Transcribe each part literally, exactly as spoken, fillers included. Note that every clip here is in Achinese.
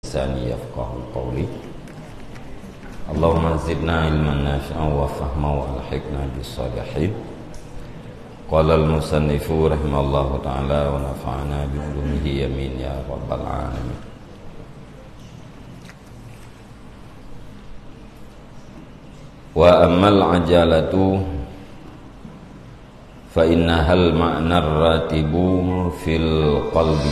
لساني يفقهوا قولي. اللهم زدنا علما نافعا وفهما وألحقنا بالصالحين. قال المصنف رحمه الله تعالى ونفعنا بعلومه آمين يا رب العالمين. وأما العجلة فإنها المعنى الراتب في القلب.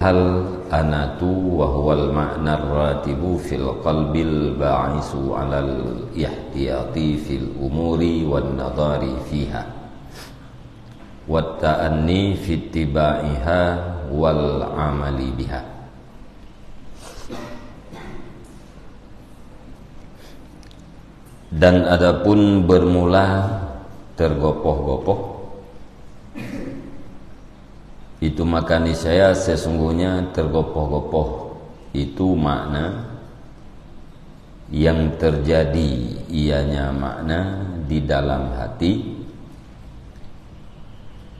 الأناة وهو المعنى الراتب في القلب الباعث على الاحتياط في الأمور والنظر فيها والتأني في اتباعها والعمل بها. Dan adapun bermula tergopoh-gopoh, itu maka niscaya sesungguhnya tergopoh-gopoh itu makna yang terjadi, ianya makna di dalam hati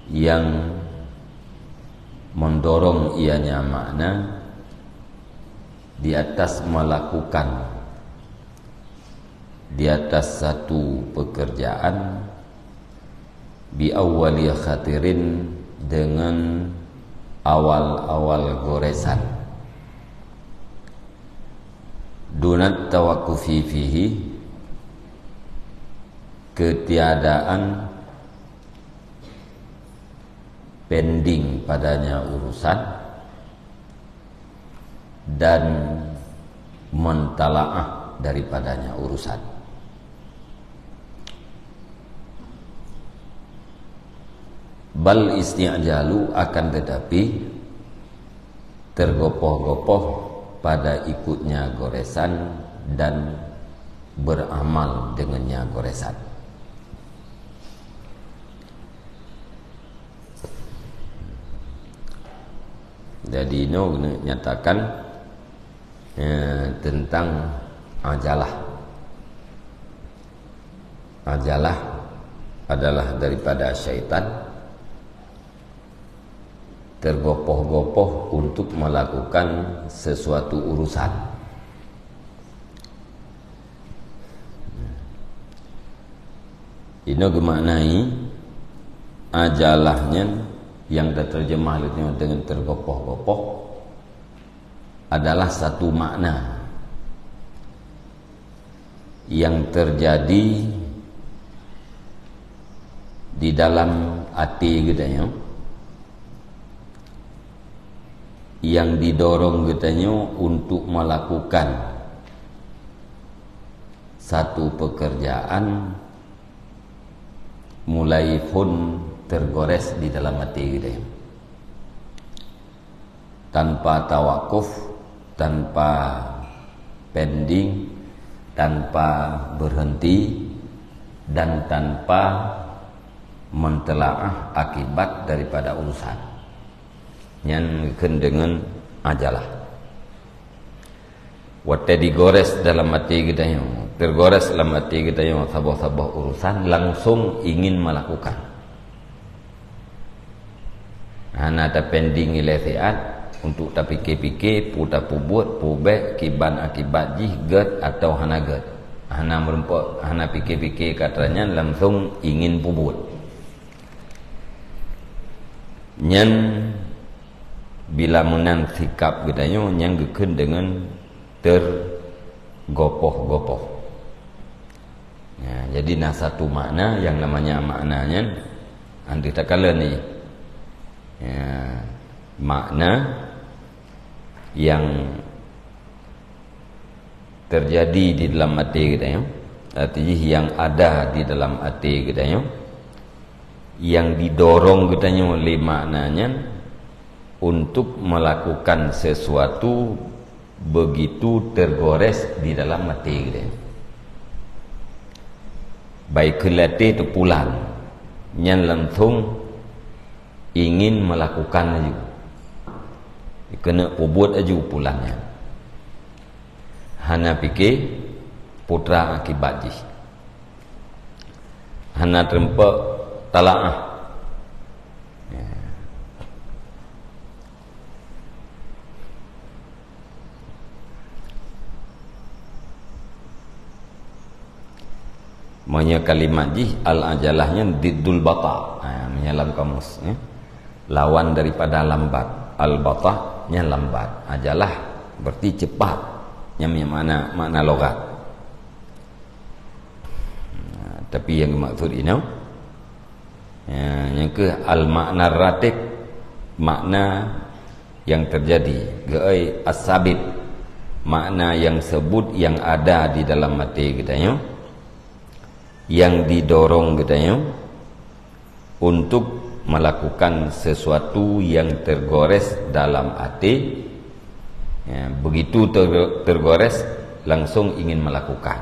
yang mendorong ianya makna di atas melakukan, di atas satu pekerjaan, bi awwali khatirin, dengan awal-awal goresan, dunat tawakkufi fihi, ketiadaan pending padanya urusan, dan mentalaah daripadanya urusan. Bal isti'jalu, akan tetapi tergopoh-gopoh pada ikutnya goresan dan beramal dengannya goresan. Jadi, inoe geuneuk nyatakan, eh, tentang ajalah. Ajalah adalah daripada syaitan, tergopoh-gopoh untuk melakukan sesuatu urusan. Inoe geumaknai ajalah nyan nyang teuteurjeumah lé nyoe deungon tergopoh-gopoh adalah satu makna yang terjadi di dalam até geutanyoe, yang didorong geutanyoe untuk melakukan satu pekerjaan mulai phon tergores di dalam até geutanyoe. Tanpa tawakuf, tanpa pending, tanpa berhenti, dan tanpa mentelaah akibat daripada urusan. Nyan geukheun deungon ajalah. Watée digores dalam até geutanyoe, tergores lam até geutanyoe saboh-saboh urusan, langsung ingin melakukan. Hana tapending ilée siat untuk tapike-pike peue tapeubuet, peue bék, kiban akibat jih, gét atawa hana gét. Hana meurumpok, hana pike-pike keu atra nyan, langsung ingin peubuet. Nyan bila meunan sikap geutanyoe nyang geukheun deungon tergopoh-gopoh. Ya, jadi na satu makna, yang namanya makna nyan, andeuh takalon ni. Ya, makna yang terjadi di dalam até geutanyoe, arti jih yang ada di dalam até geutanyoe, yang didorong geutanyoe lé makna nyan untuk melakukan sesuatu begitu tergores di dalam até geutanyoe. Baik keu até teupulang, nyan langsung ingin melakukan laju. Keuneuk peubuet laju pulang nyan. Hana pike peue atra akibat jih. Hana teurumpok talaah. Ya. Meunyoe kalimat jih al-ajalah nyan diddul bata. Ha, meunyoe lam kamus, ya. Lawan daripada lambat. Al-bata nyan lambat. Ajalah berarti cepat. Nyan makna, makna logat. Ha, tapi nyang maksud inoe, ya, nyang keuh al-makna ratib, makna yang terjadi, geuai as-sabit, makna yang sebut yang ada di dalam até geutanyoe, yang didorong geutanyoe untuk melakukan sesuatu yang tergores dalam até. Ya, begitu ter-, tergores, langsung ingin melakukan.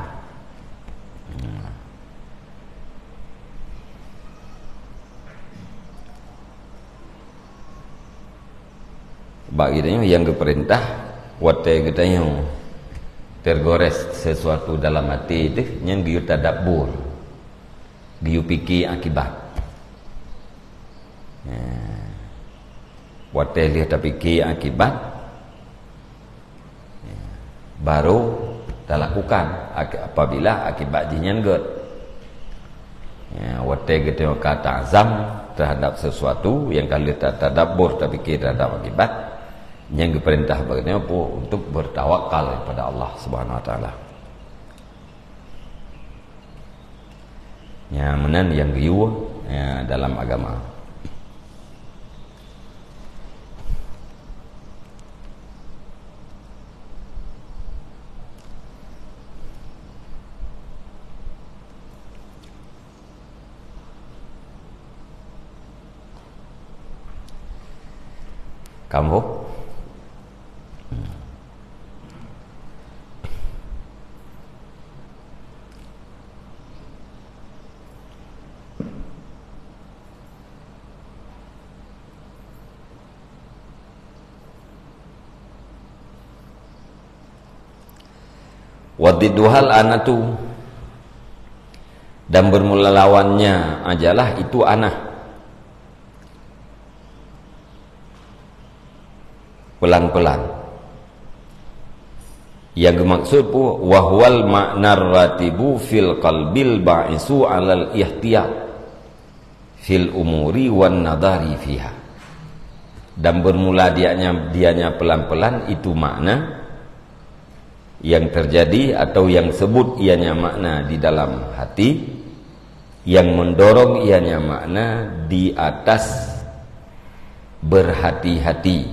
Hmm. Bak geutanyoe nyang geupeurintah, watée geutanyoe tergores sesuatu dalam até teuh, nyan geuyue tadabbur, geuyue pike akibat. Ya. Watée lheueh tapike akibat, ya, baru talakukan ak-, apabila akibat jih nyan gét. Ya, watée geutanyoe ka ta'zam terhadap sesuatu nyang ka lheueh ta-, tadabbur, tapike terhadap akibat, nyang geupeurintah bak geutanyoe peue? Untuk bertawakal kepada Allah Subhanahu Wa Taala. Ya, meunan nyang geuyue, ya, dalam agama. Kamoe? Wadidduhal anatu, dan bermula lawannya ajalah itu anah. Pelan-pelan. Yang dimaksud pun, wahwal makna ratibu fil qalbil ba'isu alal ihtiyat fil umuri wan nadari fiha. Dan bermula dianya, dianya pelan-pelan itu makna yang terjadi atau yang sebut ianya makna di dalam hati, yang mendorong ianya makna di atas berhati-hati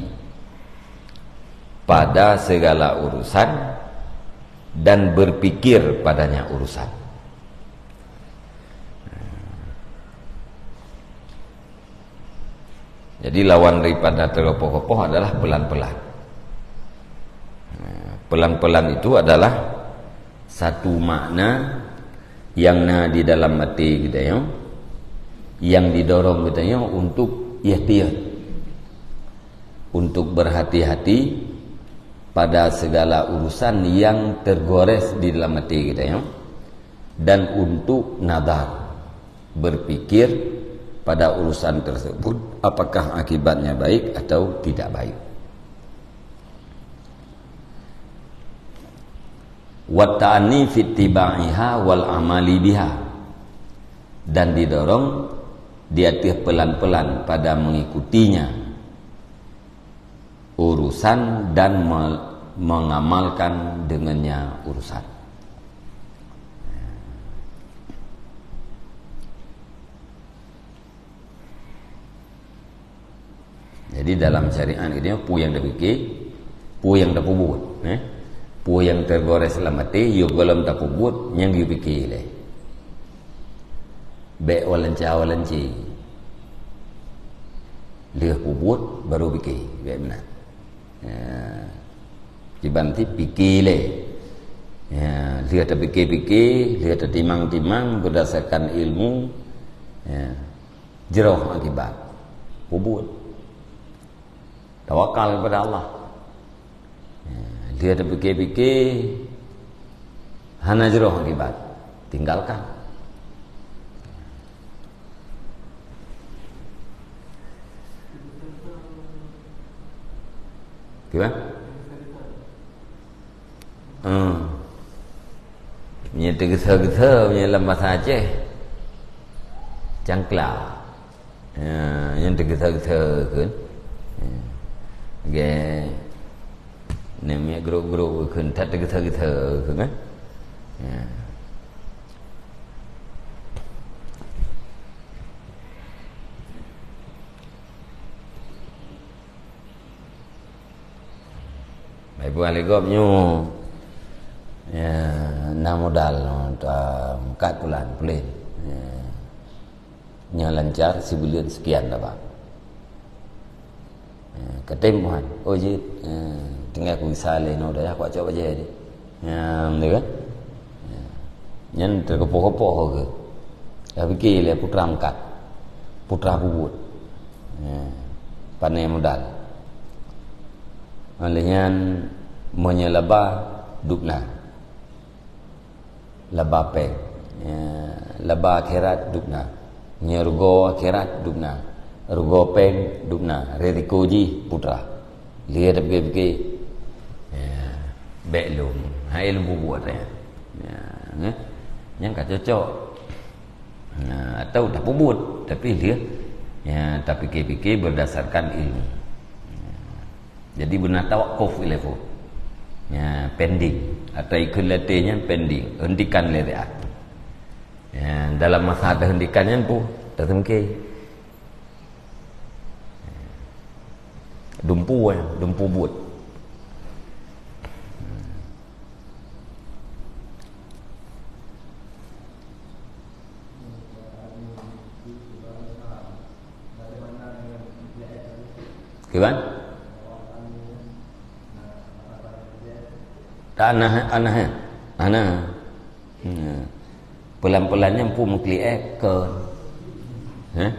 pada segala urusan dan berpikir padanya urusan. Jadi, lawan daripada teuropoh-ropoh adalah pelan-pelan. Nah, pelan-pelan itu adalah satu makna yang na di dalam até geutanyoe, yang didorong geutanyoe untuk ihtiyat, untuk berhati-hati pada segala urusan yang tergores di dalam até geutanyoe, dan untuk nadhar, berpikir pada urusan tersebut, apakah akibatnya baik atau tidak baik. Wa ta'anni fi ittiba'iha wal amali biha, dan didorong di ateueh pelan-pelan pada mengikutinya urusan dan me-, mengamalkan dengannya urusan. Jadi, dalam syariat geutanyoe, peue nyang tapike, peue nyang tapeubuet, eh? Peue nyang tergores lam até, yoh gohlom tapeubuet, nyang geupike lé. Bék walanca-walanci. Lheueh peubuet, baru pike, bék meunan. Ya. Kiban ti pike lé. Ya, lheueh tapike-pike, lheueh tatimang-timang berdasarkan ilmu. Ya. Jroh akibat. Peubuet. Tawakal kepada Allah. Ya, lheueh tapike-pike, hana jroh akibat. Tinggalkan. Kiban? Hmm. Nyan Teugeusa-geusa meunyoe lam basa Aceh, cangkla. Ya, nyang teugeusa-geusa kheun. Ya. Ge, neumik grup-grup kheun, that teugeusa-geusa kheun, kan? Ya. Bak ibu ahli gob nyoe, ya, na modal, ta meukat pulan, pulen. Ya. Nyang lancar sibuleuen sekian dah, Pak. Ya, katem Tuhan. Oh, jeuet. Ya, tinggai ku gisa lé nyoe dah, ya, ku cok bajèe deh. Ya, beutôi kan? Ya. Nyan teukeupôh-keupôh ke. Dah pike lé putra meukat. Putra peubuet. Ya. Pané modal. Oleh nyan, meunyoe laba, dubna. Laba péng. Ya, laba akhirat, dubna. Meunyoe rugoe akhirat, dubna. Rugoe péng, dubna. Risiko jih, putra. Lheueh tapike-pike, ya, bèk lom. Hai lom peubuet, ya. Ya, eh? Nyan ka cocok. Nah, atau tapeubuet, tapi lheueh, ya, tapike-pike berdasarkan ilmu. Jadi beuna tawakuf ilée pun. Ya, pending. Atau ikut letenya pending. Hentikan lé. Ya, dalam masa terhentikan nyan pun, tersengke. Dumpu, eh, dumpu buet. Kiban? Tak anah, anah, eh? Anah. Hmm. Pelan-pelan nyan pun meukliek kon. Hah?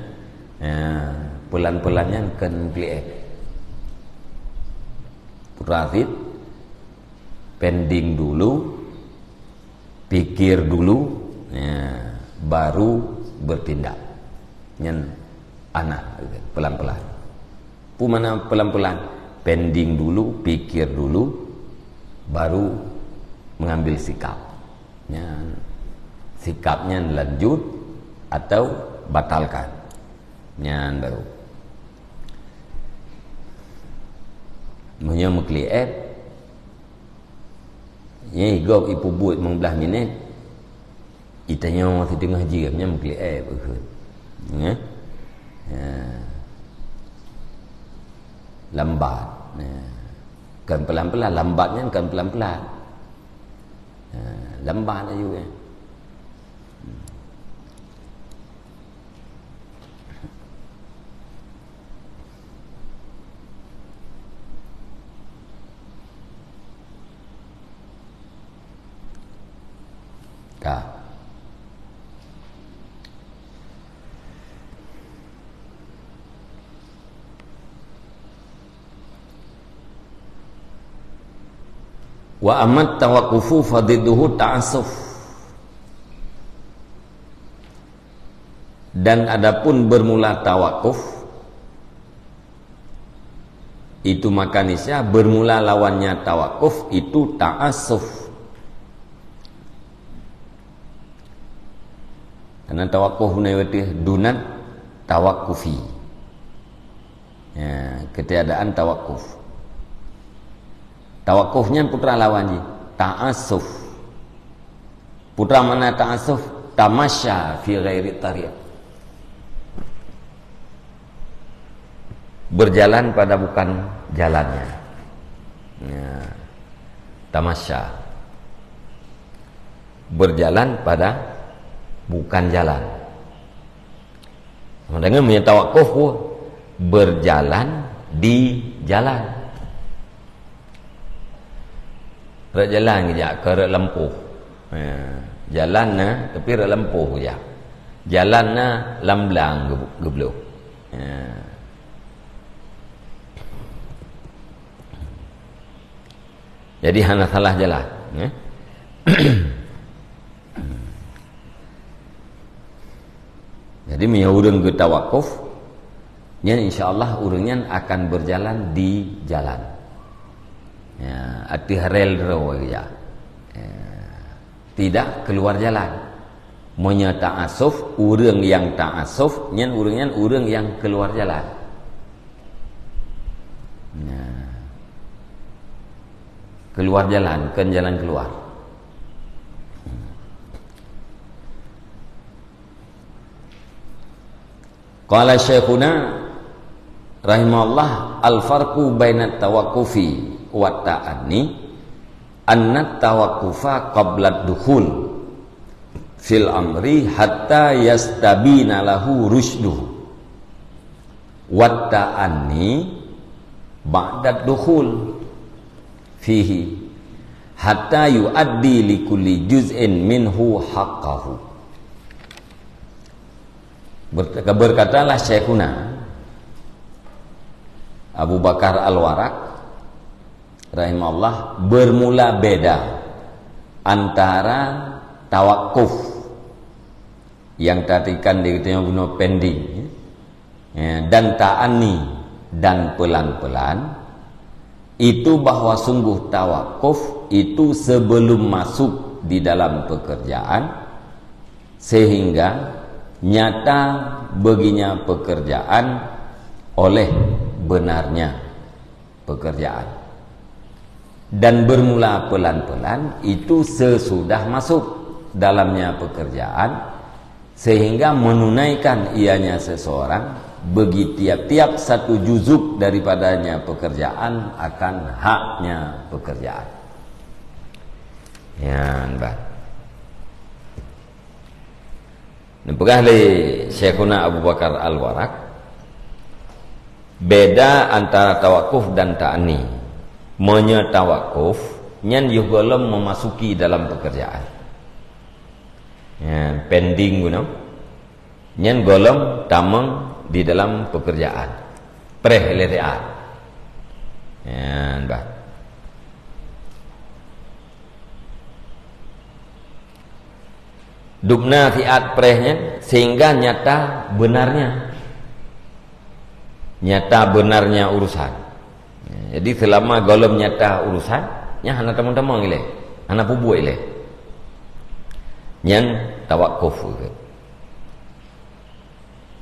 Ya, pelan-pelan nyan kon meukliek. Putra Aziz, pending dulu, pikir dulu, ya, baru bertindak. Nyan anah, pelan-pelan. Peue makna pelan-pelan? Pending dulu, pikir dulu, baru mengambil sikap. Nyan, sikap nyan lanjut atau batalkan. Nyan baru. Meunyoe meukliek, nyan gob ipeubuet lima belas minit, itanyoe siteungoh jeuem, nyan meukliek beukeue. Ya? Ya. Lambat. Ya. Kan pelan-pelan, lambat nyan kan pelan-pelan. Ha, lambat laju, eh. Ka. Wa ammat tawaqqufu fadidduhu ta'assuf. Dan adapun bermula tawakuf, itu maka niscaya bermula lawannya tawakuf itu ta'assuf. Karena tawakuf meunyoe beutôi dunat tawakufi. Ya, ketiadaan tawakuf. Tawakuf nyan putra lawan jih, ta'assuf. Putra makna ta'assuf, tamasya fi ghairi tariq. Berjalan pada bukan jalannya. Ya. Tamasya. Berjalan pada bukan jalan. Sama dengan meunyoe tawakuf pun berjalan di jalan. Rot jalan geujak, kon rot lampôh. Ya, jalan na, tapi rot lampôh geujak. Jalan na lam blang geu-, geubloe. Ya. Jadi hana salah jalan, ya. Jadi meunyoe ureuëng geutawakuf, nyan insya Allah ureuëng nyan akan berjalan di jalan. Ya, ateueh rel droe, ya. Ya. Tidak keluar jalan. Meunyoe ta'assuf, ureuëng nyang ta'assuf, nyan ureuëng nyan ureuëng nyang keluar jalan. Nah. Keluar jalan, bukan jalan keluar. Qala Syekhuna rahimahullah, "Al-farqu bainat tawaqqufi wat ta'anni, annat tawaqqufa qablad dukhul fil amri hatta yastabina lahu rusyduhu, wat ta'anni ba'dad dukhul fihi hatta yuaddi likulli juz'in minhu haqqahu." Ber-, berkatalah Syekhuna Abu Bakar Al-Warraq rahimahullah, bermula beda antara tawakuf yang tadi kan di geutanyoe bunoe pending, ya, dan ta'anni dan pelan-pelan, itu bahwa sungguh tawakuf itu sebelum masuk di dalam pekerjaan, sehingga nyata baginya pekerjaan oleh benarnya pekerjaan. Dan bermula pelan-pelan itu sesudah masuk dalamnya pekerjaan, sehingga menunaikan ianya seseorang bagi tiap-tiap satu juzuk daripadanya pekerjaan akan haknya pekerjaan. Nyan bah. Neupeugah lé Syekhuna Abu Bakar Al-Warraq, beda antara tawakuf dan ta'anni. Meunyoe tawakuf, nyan yoh gohlom memasuki dalam pekerjaan. Nyan pending bunoe. Nyan gohlom tamong di dalam pekerjaan. Preh lé siat. Nyan bah. Dubna siat preh nyan sehingga nyata benarnya. Nyata benarnya urusan. Jadi selama gohlom nyata urusan, nyan hana tamong-tamong ilée, hana peubuet ilée. Nyan tawakuf.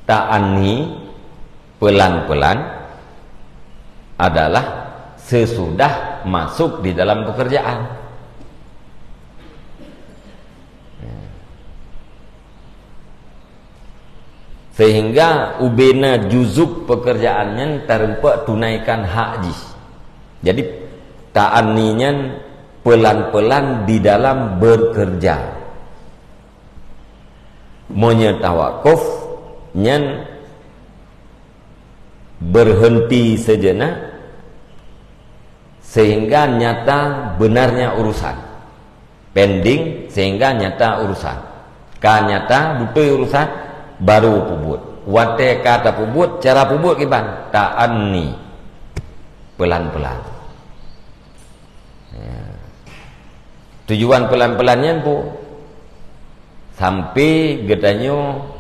Ta'anni, pelan-pelan, adalah sesudah masuk di dalam pekerjaan. Sehingga ubena juzuk pekerjaan nyan tarumpok tunaikan hak jih. Jadi, ta'anni nyan pelan-pelan di dalam bekerja. Meunyoe tawakuf nyan berhenti sejenak sehingga nyata benarnya urusan. Pending sehingga nyata urusan. Ka nyata beutôi urusan, baru peubuet. Watée ka tapeubuet, cara peubuet kiban? Ta'anni. Pelan-pelan. Ya. Tujuan pelan-pelan nyan peue? Sampai geutanyoe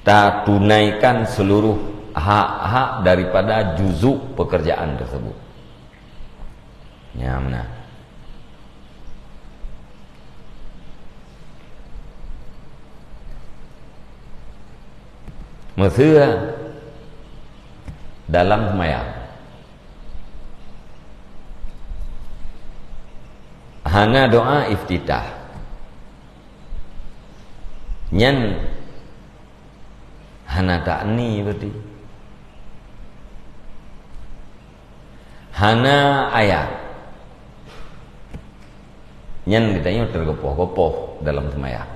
tatunaikan seluruh hak-hak daripada juzuk pekerjaan tersebut. Nyan meunan. Meuseu dalam seumayang. Hana doa iftitah. Nyan hana ta'anni berarti. Hana ayat. Nyan geutanyoe teureugopoh-gopoh dalam seumayang.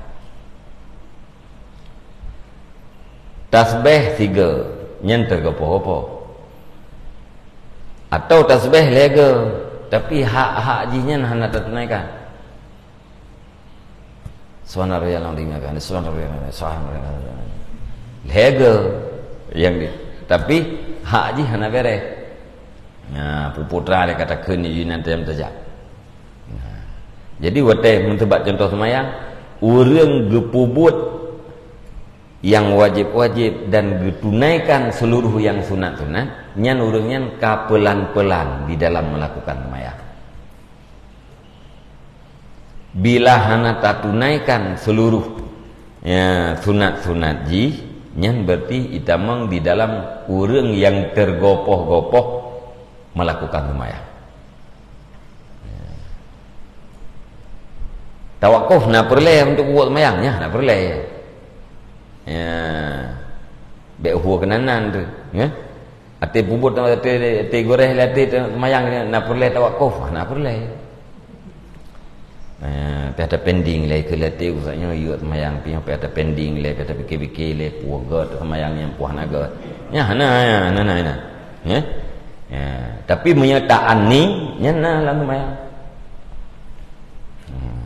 Tasbeh sigoe, nyan teureugopoh-gopoh. Atau tasbeh lhée goe, tapi hak-hak jih nyan hana tatunaikan. Subhanarabbiyal azim, ya kan? Subhanarabbiyal azim, subhanarabbiyal azim. Lhée goe nyang di, tapi hak jih hana beres. Nah, puputra dia kata kheun inan tajam tajak. Nah, jadi watée meuseubat contoh seumayang, ureuëng geupeubuet nyang wajéb-wajéb dan geutunaikan seuluruh nyang sunat-sunat, nyan ureuëng nyan ka peulan-peulan di dalam meulakukan seumayang. Bila hana tatunaikan seluruh, ya, sunat-sunat jih, nyan berarti itamong di dalam ureuëng nyang tergopoh-gopoh melakukan seumayang. Tawakuf na peureulée untuk peubuet seumayang, nyan na peureulée. Ya. Bék hue keunan-nan tu, ya. Até peubuet, até, até goréh lé até seumayang, na peureulée tawakuf, na peureulée. Eh, pih ada pending lé keu lé até, usak nyoe yue seumayang, pih nyoe pih ada pending lé, pih ada pikir-pikir lé, puih gét seumayang nyang puih na gét. Nyan hana, ya, hana, hana, hana. Ya? Ya, tapi meunyoe ta'anni, nyan na lam seumayang. Hmm.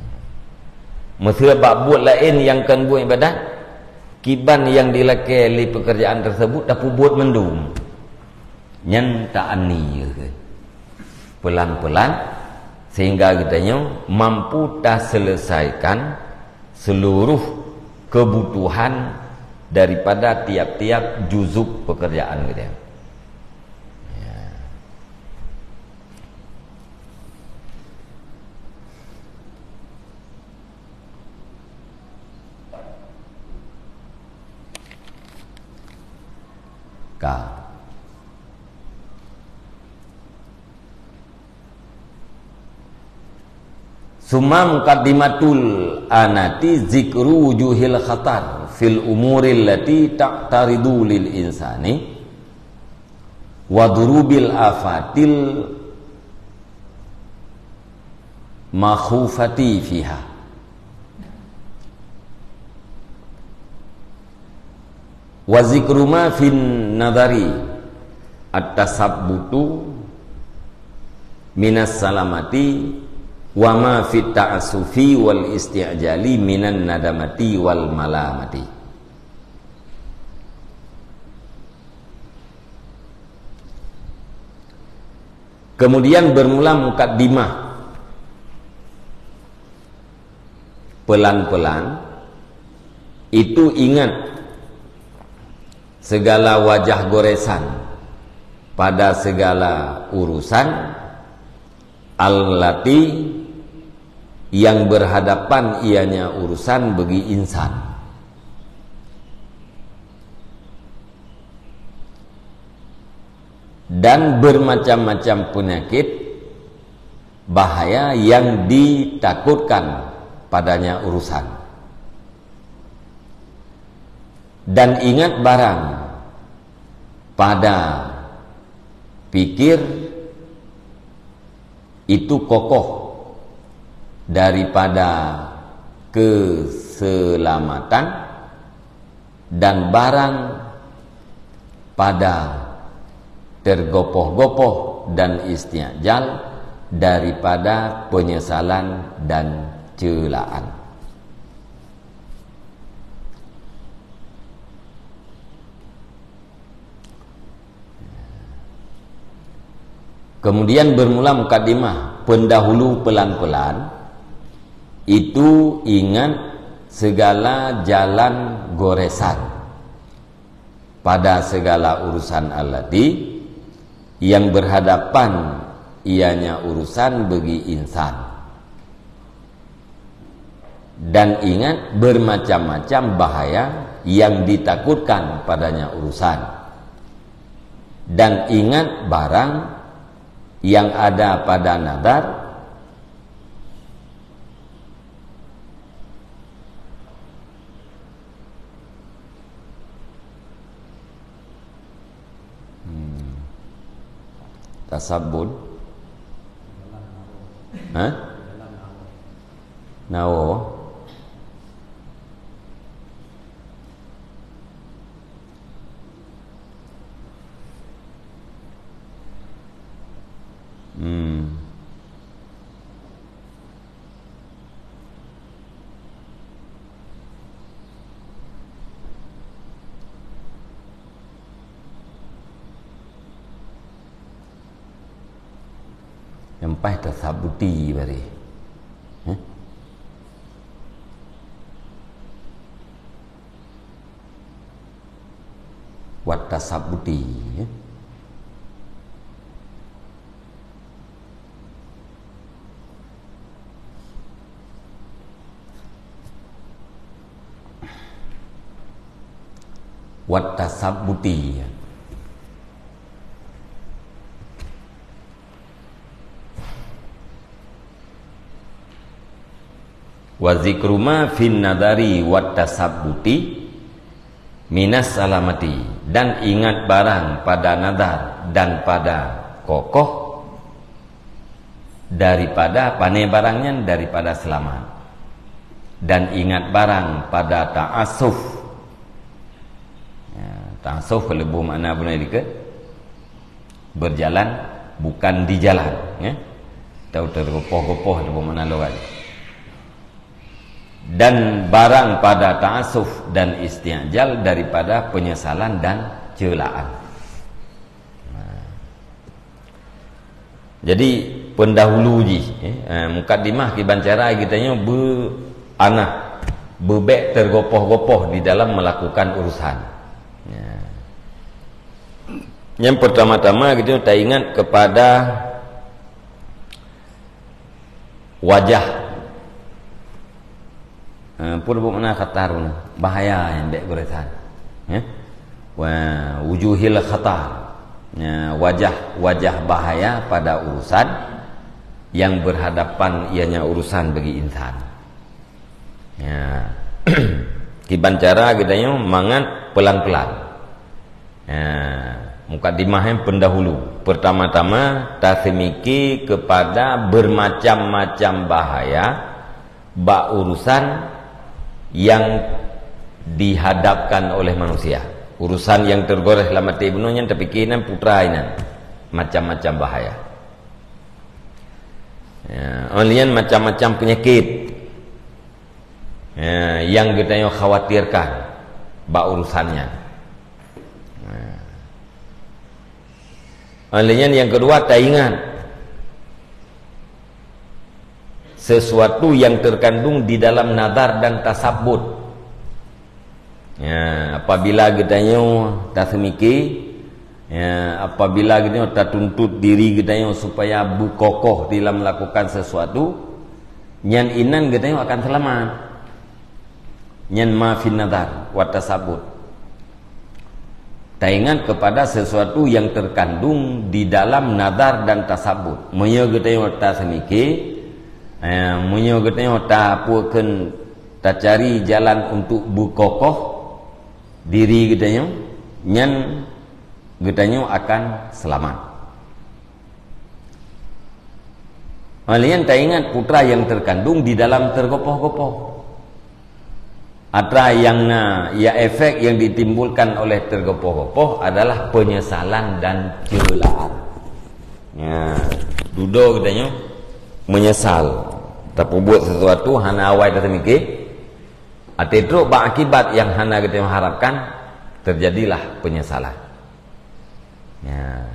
Meuseu bak buet laén nyang kon buet ibadat, kiban nyang dilakée lé pekerjaan tersebut tapeubuet mandum. Nyan ta'anni, ya ke? Pelan-pelan, sehingga geutanyoe mampu taselesaikan seluruh kebutuhan daripada tiap-tiap juzuk pekerjaan geutanyoe. Ya. Ka. Summa muqaddimatul anati zikru wujuhil khatar fil umuril lati ta'taridu lil insani wa durubil afatil makhufati fiha. Wa zikru ma fin nadari at-tasabbutu minas salamati wa ma fit ta'assufi wal isti'jali minan nadamati wal malamati. Kemudian bermula mukaddimah. Pelan-pelan, itu ingat segala wajah goresan pada segala urusan, allati, yang berhadapan ianya urusan bagi insan. Dan bermacam-macam penyakit bahaya yang ditakutkan padanya urusan. Dan ingat barang pada pikir itu kokoh daripada keselamatan, dan barang pada tergopoh-gopoh dan isti'jal daripada penyesalan dan celaan. Kemudian bermula mukadimah, pendahulu pelan-pelan, itu ingat segala jalan goresan pada segala urusan allati yang berhadapan ianya urusan bagi insan. Dan ingat, bermacam-macam bahaya yang ditakutkan padanya urusan. Dan ingat, barang yang ada pada nadar, hmm, tasabbut. Hah? Nawo. Hmm. Nyang paih tasabuti bari. Heh? Wat tasabuti, ya. wat tasabbuti. Wa zikru ma fin nadari wat tasabbuti minas salamati, dan ingat barang pada nadar dan pada kokoh daripada, pane barang nyan, daripada selamat. Dan ingat barang pada ta'assuf. Ya, ta'assuf ka leuboh makna bunoe dikeue, berjalan bukan di jalan, ya. Atau tergopoh-gopoh, leuboh makna lughat. Dan barang pada ta'assuf dan isti'jal daripada penyesalan dan ceulaan. Nah. Jadi, pendahulu jih, eh, eh, mukadimah kiban cara geutanyoe beu-, anah, beubek tergopoh-gopoh di dalam melakukan urusan. Ya. Yang pertama-tama geutanyoe taingat kepada wajah. Ha, peue buet makna khatar nyoe? Bahaya nyang bèk geuresan. Ya? Wa wujuhil khatar. Ya, wajah, wajah bahaya pada urusan yang berhadapan, ianya urusan bagi insan. Ya. Kiban cara geutanyoe mangat pelan-pelan. Ha, mukadimah nyan pendahulu. Pertama-tama, taseumike kepada bermacam-macam bahaya bak urusan yang dihadapkan oleh manusia. Urusan yang tergores lam até bunoe nyan tapike nan putra inan. Macam-macam bahaya. Ya, 'oh lheueh nyan macam-macam penyakit. Ya, nyang geutanyoe khawatirkan bak urusan nyan. Ya. Oleh nyan, nyang keudua, taingat sesuatu yang terkandung di dalam nazar dan tasabbut. Ya, apabila geutanyoe taseumike, ya, apabila geutanyoe tatuntut diri geutanyoe supaya beukokoh dalam melakukan sesuatu, nyan inan geutanyoe akan seulamat. Nyan ma fin nazar wa tasabbut. Taingat kepada sesuatu yang terkandung di dalam nazar dan tasabbut. Meunyoe geutanyoe taseumike, eh, meunyoe geutanyoe ta-, peue kheun, tacari jalan untuk beukokoh diri geutanyoe, nyan geutanyoe akan seulamat. Oleh nyan taingat putra yang terkandung di dalam tergopoh-gopoh. Atra nyang na, ya, efek yang ditimbulkan oleh tergopoh-gopoh adalah penyesalan dan ceulaan. Ya, dudoe geutanyoe menyesal. Tapeubuet sesuatu hana awai taseumike, até trok bak akibat yang hana geutanyoe harapkan, terjadilah penyesalan. Ya.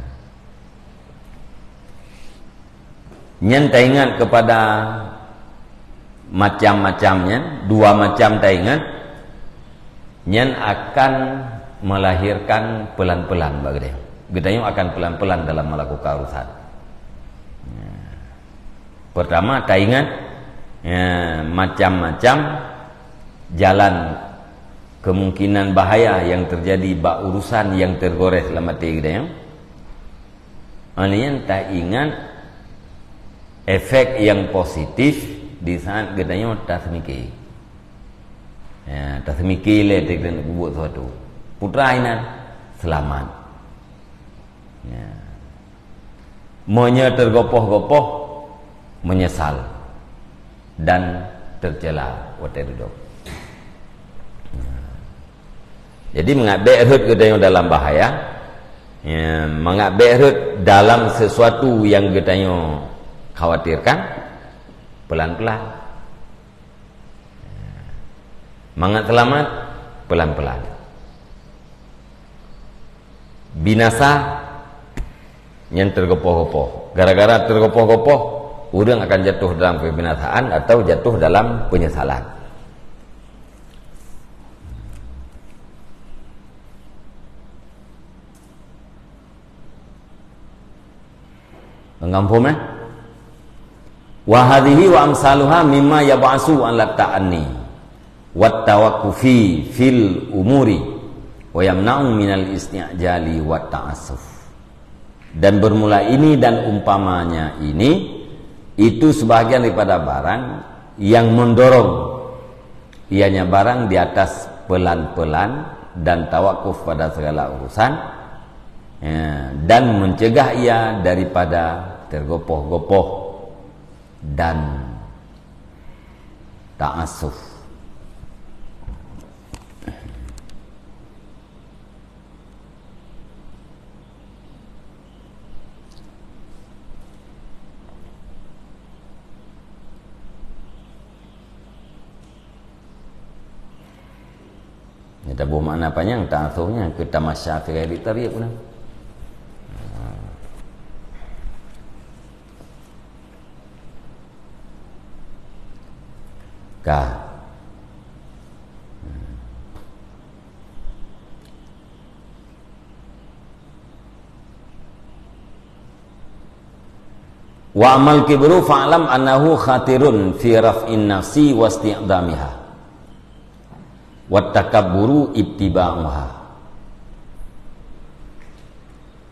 Nyan taingat kepada macam-macam nyan, dua macam taingat, nyan akan melahirkan pelan-pelan bak geutanyoe. Geutanyoe akan pelan-pelan dalam melakukan urusan. Ya. Pertama, taingat, ya, macam-macam jalan kemungkinan bahaya yang terjadi bak urusan yang tergores lam até geutanyoe. Nyan taingat efek yang positif di saat geutanyoe taseumike. Ya, taseumike lé geutanyoe peubuet sesuatu. Putra inan seulamat. Ya. Meunyoe tergopoh-gopoh, menyesal dan tercela watée dudoe. Jadi, mangat bék rhot geutanyoe dalam bahaya, ya, mangat bék rhot dalam sesuatu yang geutanyoe khawatirkan, pelan-pelan. Mangat seulamat, pelan-pelan. Binasa nyan tergopoh-gopoh. Gara-gara tergopoh-gopoh, ureuëng akan jatuh dalam kebinasaan atau jatuh dalam penyesalan. Ngon phom, eh? Wa hadhihi wa amsaluha mimma yab'asu 'ala ta'anni wat tawaqqufi fil umuri. Wa yamna'u minal isti'jali wa ta'assuf. Dan bermula ini dan umpamanya ini, itu sebahagian daripada barang yang mendorong ianya barang di atas pelan-pelan dan tawakuf pada segala urusan, ya, dan mencegah ia daripada tergopoh-gopoh dan ta'assuf. Nyan taboh makna panyang, ta'assuf nyan keu tamasya fi ghairi tariq pun. Ka. Wa amal kibru fa'lam annahu khatirun fi raf'in nafsi wa isti'damiha. Wat takabburu ittiba'uha.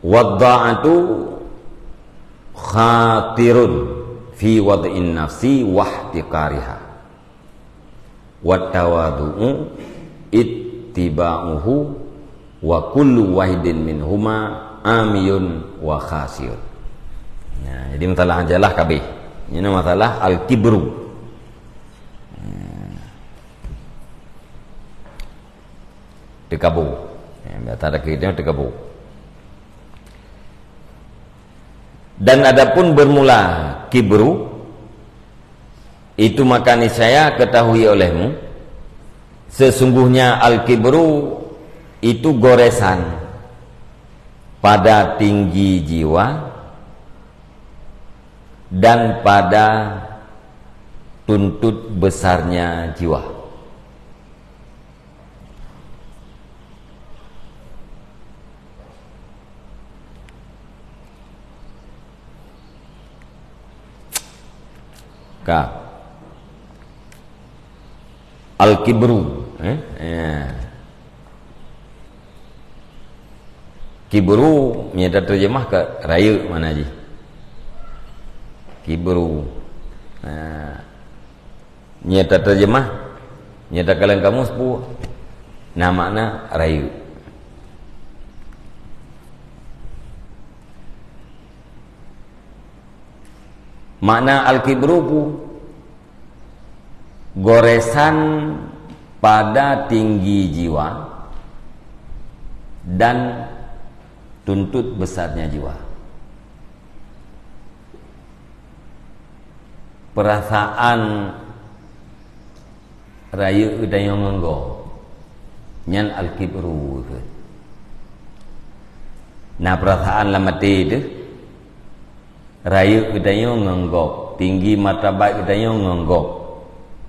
Wad dha'atu khatirun fi wad'in nafsi wahtiqariha. Wat tawadhu'u ittiba'uhu wa kullu wahidin minhuma amiyun wa khasiyun. Nah, jadi masalah jalah kabeh. Ini masalah al-kibru. Hmm. Teukabô. Ya, biasa ada kita teukabô. Dan adapun bermula kibru, itu maka niscaya ketahui olehmu, sesungguhnya al-kibru itu goresan pada tinggi jiwa dan pada tuntut besarnya jiwa. Ka. Al-kibru, eh? Ya. Kibru, meunyoe tateurjemah ka rayeuk makna jih. Kibru. Nah, meunyoe tateurjemah, meunyoe takalon kamus pu, na makna rayeuk. Makna al-kibru pu, goresan pada tinggi jiwa dan tuntut besarnya jiwa. Perasaan rayeuk geutanyoe ngon gob, nyan al-kibru kheun. Na perasaan lam até teuh, rayeuk geutanyoe ngon gob, tinggi martabat geutanyoe ngon gob,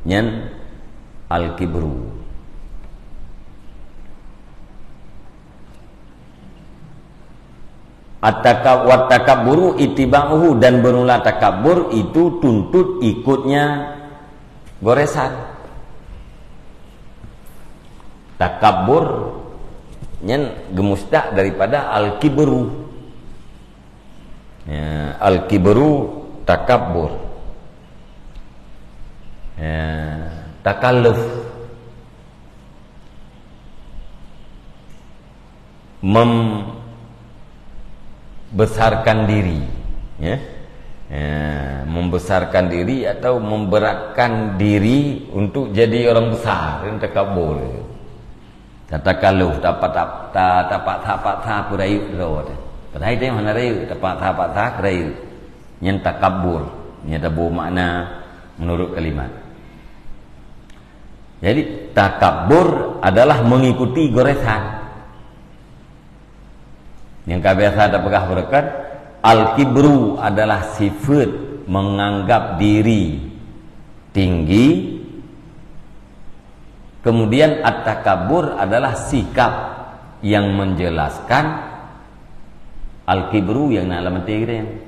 nyan al-kibru. At-takab-, wat takabburu ittiba'uhu, dan bermula takabur itu tuntut ikutnya goresan. Takabur nyan geumustaq daripada al-kibru. Ya, al-kibru takabur. Ya, takalluf. Membesarkan diri, ya. Ya, membesarkan diri atau memberatkan diri untuk jadi orang besar, kan takabur. Tatakalluf, tapat-, ta-, tapaksa-paksa peurayeuk droe teuh. Padahai teuh hana rayeuk, tapaksa-paksa peurayeuk. Nyan takabur, nyan taboh makna menurut kalimat. Jadi, takabur adalah mengikuti goresan. Nyang ka biasa tapeugah beureukat, al-kibru adalah sifat menganggap diri tinggi, kemudian at-takabur adalah sikap yang menjelaskan al-kibru nyang na lam até geutanyoe.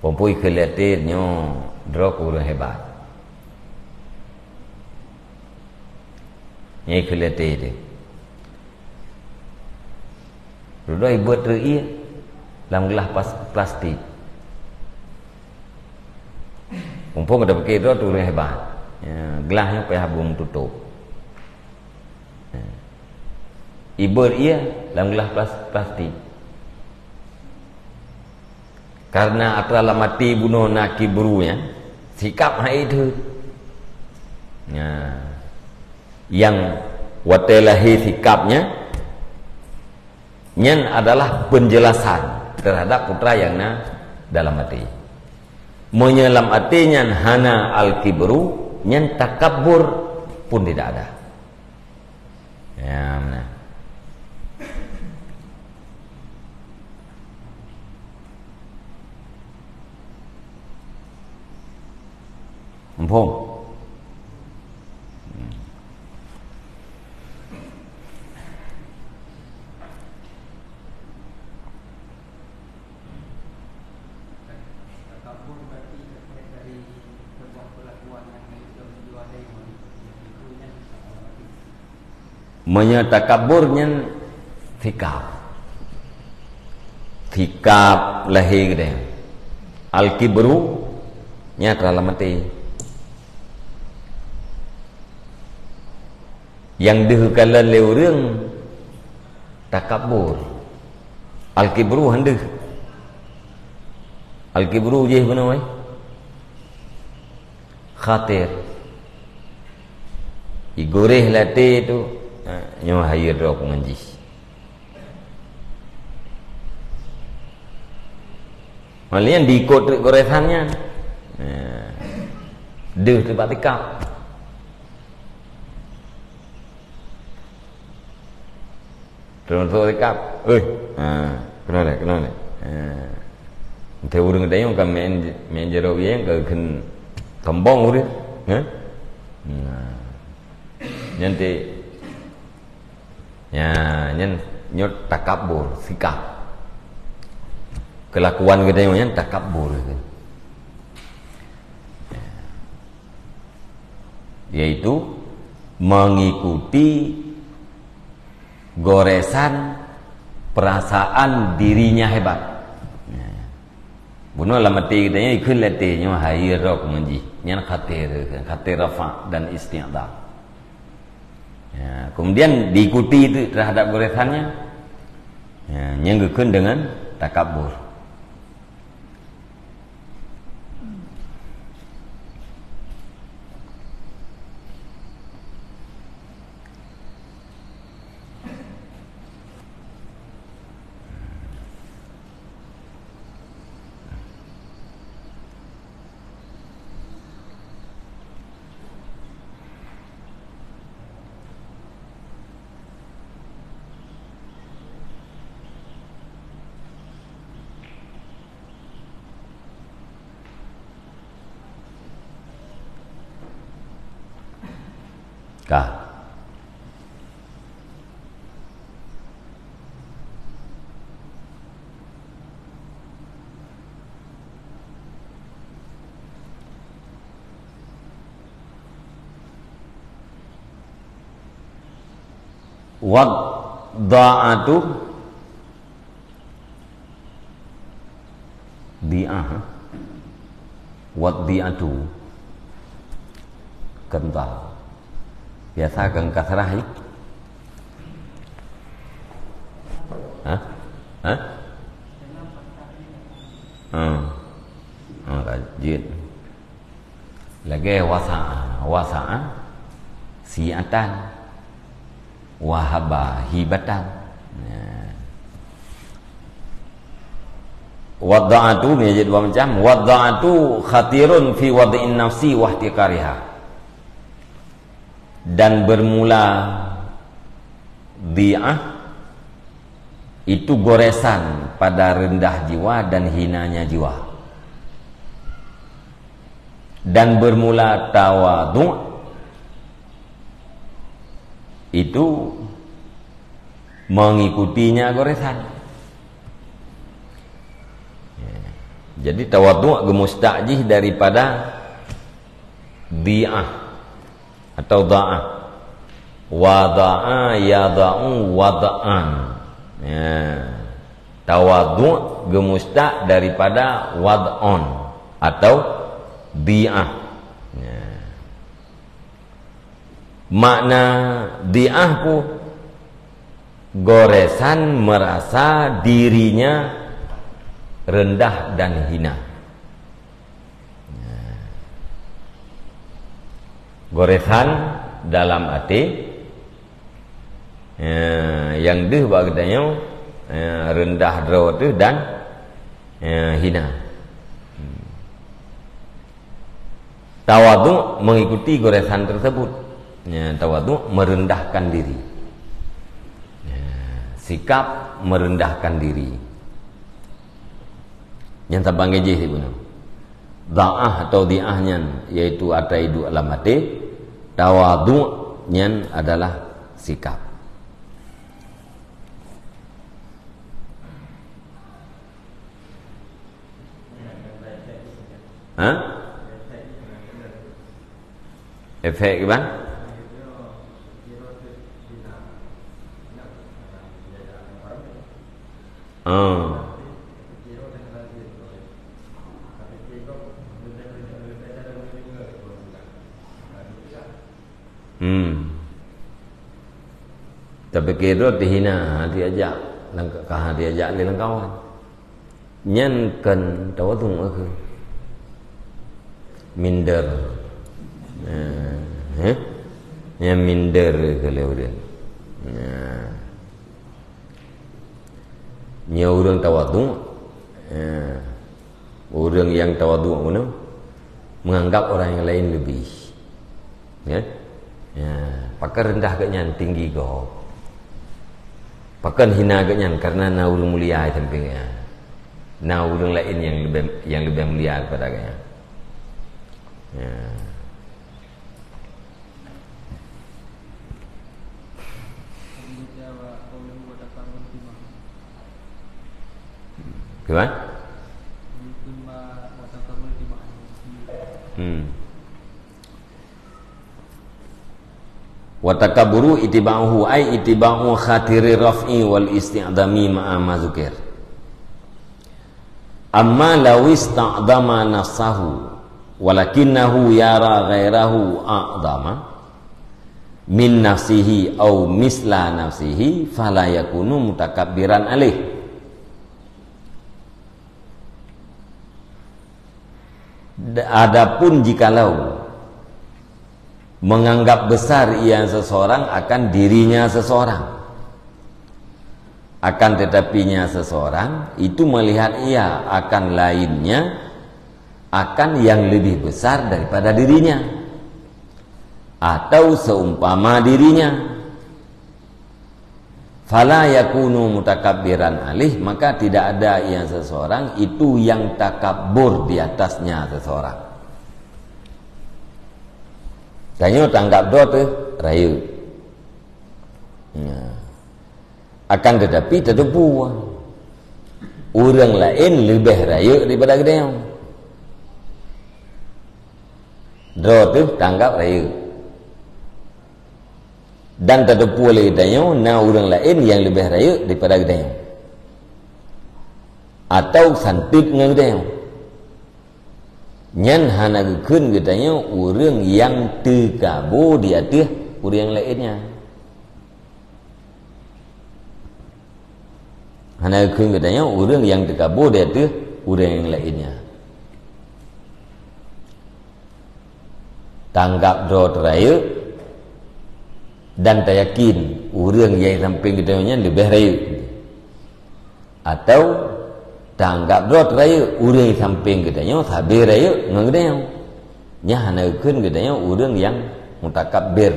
Peue-peue keu lheueh nyoe droe keu ureuëng hebat. Nyai keu lete deh. Dudoe ibeuet reuie lam glah pas-, plastik. Mumpung ada pikir droe tu ureuëng hebat. Ya, glah nyoe payah bung tutup. Ya. Ibeuet ie lam glah plas-, plastik. Karena atra lam até bunoe na kibru nyan, sikap hai theuet. Nah, nyang watée lahé sikapnya, nyan adalah penjelasan terhadap putra nyang na dalam até. Meunyoe lam até nyan hana al-kibru, nyan takabur pun tidak ada. Ya, nah. Muphom? Meunyoe takabur nyan sikap. Sikap lahé geude. Al-kibru nyan atra lam até. Nyang deuh kalon lé ureuëng takabur. Al-kibru han deuh. Al-kibru jih bunoe. Khatir. Igureh lé até tu, ha, nyoe hayeue droe ku ngon jih. Malian diikot treuk goresan nyan. Ha. Deuh teuh bak tikab. Teumasok sikap. Oi. Ha, keunoe lé, keunoe lé. Ha. Entah ureuëng geutanyoe ka main, main jaroe bieng ka kheun kambong ureuëng. Ha? Nah. Nyan teh. Ya, nyan nyoe takabur, sikap. Kelakuan geutanyoe nyan takabur. Yaitu mengikuti goresan perasaan dirinya hebat. Nah. Bunoe lam até geutanyoe ikheun lé até nyoe hayeue droe ku ngon jih. Nyan khatir, khatir rafa dan isti'dha. Ya, kemudian diikuti itu terhadap goresannya. Ya, nyan geukheun dengan takabur. Ka. Wadha'atu dhi'ah. Wadhi'atu kental. Biasa kan kasrah, ya? Hah? Hah? Hmm. Hmm, rajin. Lagée wasa'a, wasa'a si'atan, wahaba hibatan. Nah. Wadha'atu, ni jadi dua macam. Wadha'atu khatirun fi wad'in nafsi wa ihtiqariha. Dan bermula dhi'ah itu goresan pada rendah jiwa dan hinanya jiwa. Dan bermula tawadhu' itu mengikutinya goresan. Ya. Jadi tawadhu' geumustaq jih daripada dhi'ah atau dha'ah. Wada'a yada'u wada'an. Ya. Tawadhu' geumustaq daripada wad'on atau di'ah. Ya. Makna di'ah pun goresan merasa dirinya rendah dan hina. Goresan dalam até, ya, nyang deuh bak geutanyoe, ya, rendah droe teuh dan, ya, hina. Tawadhu' mengikuti goresan tersebut. Ya, tawadhu' merendahkan diri. Ya, sikap merendahkan diri. Nyang saban gajih sibunoe. Da'ah atau di'ah nyan, yaitu atra iduek lam até, tawadhu' nyan adalah sikap. Ha? Efek kiban? Oh. Hmm. Tapi kira teuhina, hana jiajak, langkah hana jiajak lé lam kawan. Nyan kon tawadhu' keuh. Minder. Nah, eh? Nyan minder keuh lé ureueng. Nah. Nyoe ureueng tawadhu', eh, ureueng nyang tawadhu' bunoe menganggap orang yang lain lebih. Ya? Ya, pakon rendah geuh nyan tinggi gob. Pakon hina geuh nyan karena na ureueng mulia di sampéng geuh nyan. Na ureueng laén nyang leubeh, nyang leubeh mulia daripada geuh nyan. Ya. Gimana? Hmm. Wa takabburu ittiba'uhu, ay ittiba'u khatiri raf'i wal isti'dami ma'a ma dzukir. Amma law ista'dama nafsahu, walakinnahu yara ghairahu a'dama min nafsihi aw misla nafsihi, fala yakunu mutakabbiran alaih. Adapun jikalau menganggap besar ia seseorang akan dirinya seseorang, akan tetapinya seseorang itu melihat ia akan lainnya, akan yang lebih besar daripada dirinya, atau seumpama dirinya. Fala yakunu mutakabbiran alaih, maka tidak ada ia seseorang itu yang takabur di atasnya seseorang. Tanyoe tanggap droe teuh rayeuk. Nah. Akan tetapi tateupeue, ureueng laén leubeh rayeuk daripada geutanyoe. Droe teuh tanggap rayeuk. Dan tateupeue lé geutanyoe na ureueng laén nyang leubeh rayeuk daripada geutanyoe, atawa santeuet ngon geutanyoe. Nyan hana geukheun geutanyoe ureueng nyang teukabo di ateueh ureueng laén nyan. Hana geukheun geutanyoe ureueng nyang teukabo di ateueh ureueng nyang laén nyan. Tanggap droe teuh rayeuk dan tayakin ureueng nyang sampéng geutanyoe nyan leubeh rayeuk. Atawa tanggap droe teuh rayeuk ureueng nyang sampéng geutanyoe sabe rayeuk ngon geutanyoe. Nyan hana geukheun geutanyoe ureueng nyang mutakabbir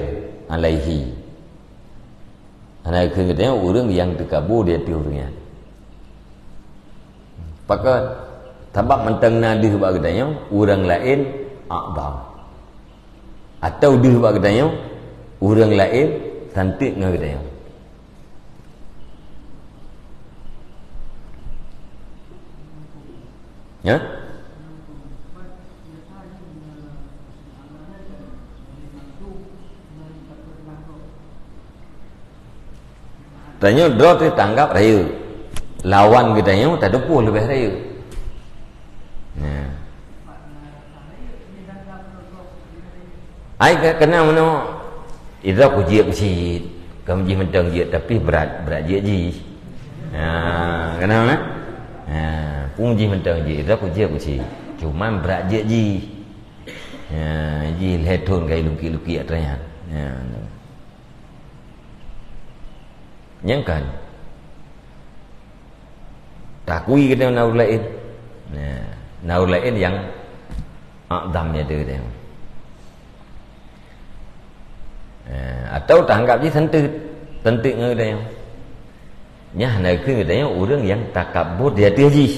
alaihi. Hana geukheun geutanyoe ureueng nyang teukabo di ateueh ureueng nyan. Pakon? Sabab mantong na deuh bak geutanyoe ureueng laén a'dham. Atawa deuh bak geutanyoe ureueng laén santeuet ngon geutanyoe. Ya? Tanyoe droe teuh tanggap rayeuk. Lawan geutanyoe tateupeue leubeh rayeuk. Nah. Ai ka-, keunan meunoe, idroe ku jeuet meusit, ka jih mantong jeuet, tapi brat, brat jeuet jih. Ha, keunan meunoe? Ha, pun jih mantong jeuet, idroe ku jeuet meusit. Cuman brat jeuet jih. Ha, jih lhèe thon ka ilungki-lungki atra nyan. Ha. Nyang kan. Takui geutanyoe na ureueng laén. Nah, na ureueng laén nyang a'dham nyan teuh geutanyoe. Eh, atau tanggap jih santeuet, santeuet ngon geutanyoe. Nyan hana geukheun geutanyoe ureueng nyang takabur di ateueh jih.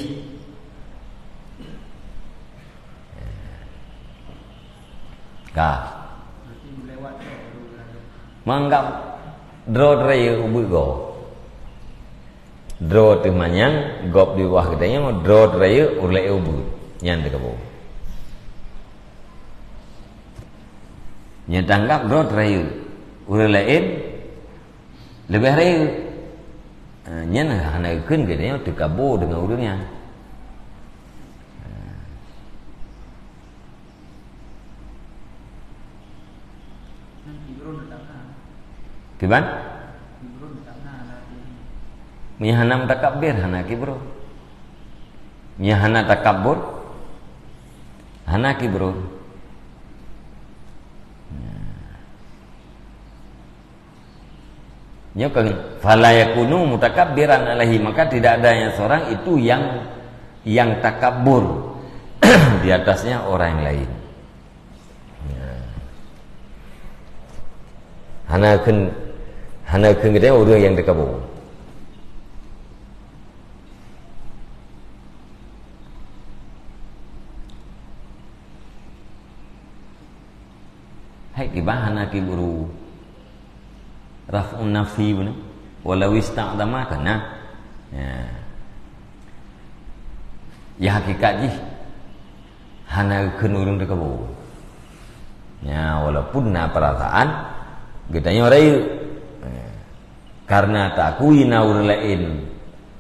Ka. Meunganggap droe rayeuk ubit gob. Droe teuh manyang, gob di bawah geutanyoe, droe rayeuk ureueng laén ubit. Nyan teuh kaboh. Nyan tanggap droe rayeuk. Ureueng laén leubeh rayeuk. Ha, nyan hana geukheun geutanyoe teukaboh deungon ureueng nyan. Kiban? Meunyo hana meutakabir, hana kibrun. Meunyo hana takabur, hana kibrun. Nyoe kan, "Fala yakunu mutakabbiran alaihi," maka tidak ada yang seorang itu yang, yang takabur di atasnya orang yang lain. Ya. Hana kheun, hana kheun geutanyoe ureueng nyang takabur. Hai kiban hana kibru. Raf'un nafi beuna. Walau ista'dama kana. Ya. Ya hakikat jih hana kheun ureueng takabur. Ya, walaupun na perasaan geutanyoe rayeuk. Ya. Karena takui na ureueng laén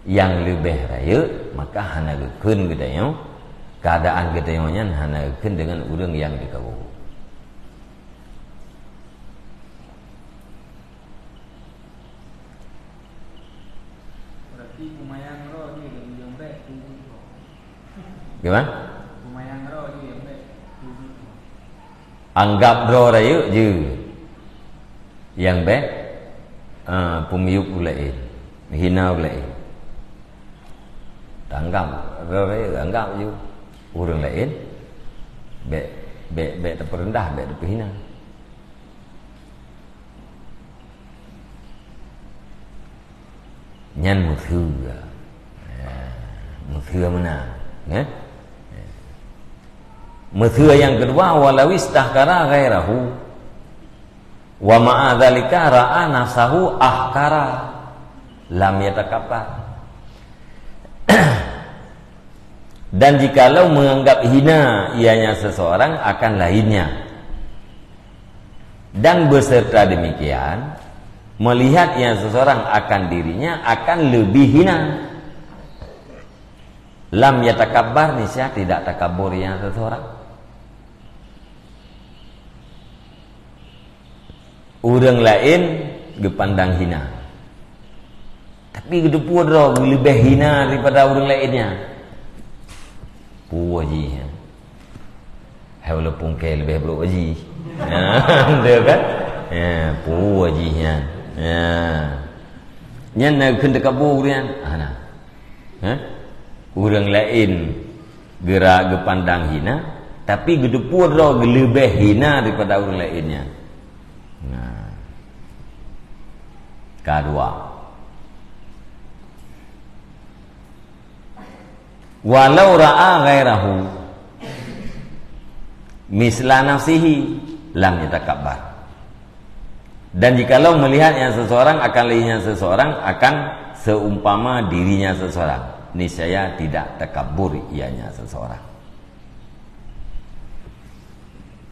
nyang leubeh rayeuk, maka hana geukheun geutanyoe, keuadaan geutanyoe nyan hana geukheun deungon ureueng nyang takabur. Berarti peumayang droe jih nyang bèk tunggu. Gimana? Peumayang droe jih nyang bèk tunggu. Anggap droe rayeuk jih. Nyang bèk, eh, peumiyueb ureueng laén, hina ureueng laén. Tanggap droe rayeuk, anggap jih ureueng laén, bèk, bèk, bèk tapeureundah, bèk tapeuhina. Nyan meutheue. Ya, meutheue meunan, ya. Meutheue nyang keudua, "Walau istahkara ghairahu, wa ma'a dzalika ra'a nafsahu ahkara, lam yatakabbar." Dan jikalau menganggap hina ianya seseorang akan lainnya, dan beserta demikian, melihat yang seseorang akan dirinya akan lebih hina. Lam yatakabbar, niscaya tidak takabur yang seseorang. Ureueng laén geupandang hina. Tapi geuteupeue droe geuleubeh hina daripada ureueng laén nyan. Peue jih nyan? Hai walaupun kèe leubeh brôk jih. Ya, beutôi kan? Ya, peue jih nyan. Ya. Nyan na kheun takabur ureueng nyan. Hana. Ha? Ureueng laén geura geupandang hina, tapi geuteupeue droe geuleubeh hina daripada ureueng laén nyan. Nah. Kadua. Walau ra'a ghairahu misla nafsihi lam yatakabbar. Dan jikalau melihat yang seseorang akan lainnya seseorang akan seumpama dirinya seseorang, niscaya tidak takabur ianya seseorang.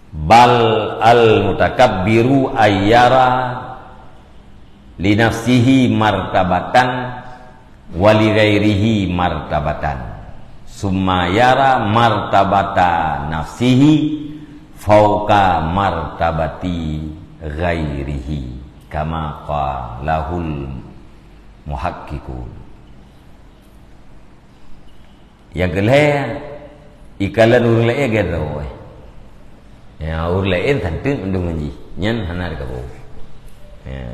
Bal al mutakabbiru ayyara Li nafsihi martabatan wa li ghairihi martabatan. Summa yara martabata nafsihi fauqa martabati ghairihi, kama qalahul muhaqqiqun. Nyang keu lhèe, ikalon ureueng laén gét droe. Ya, ureueng laén santeuet mandum ngon jih. Nyan hana teukabu. Ya.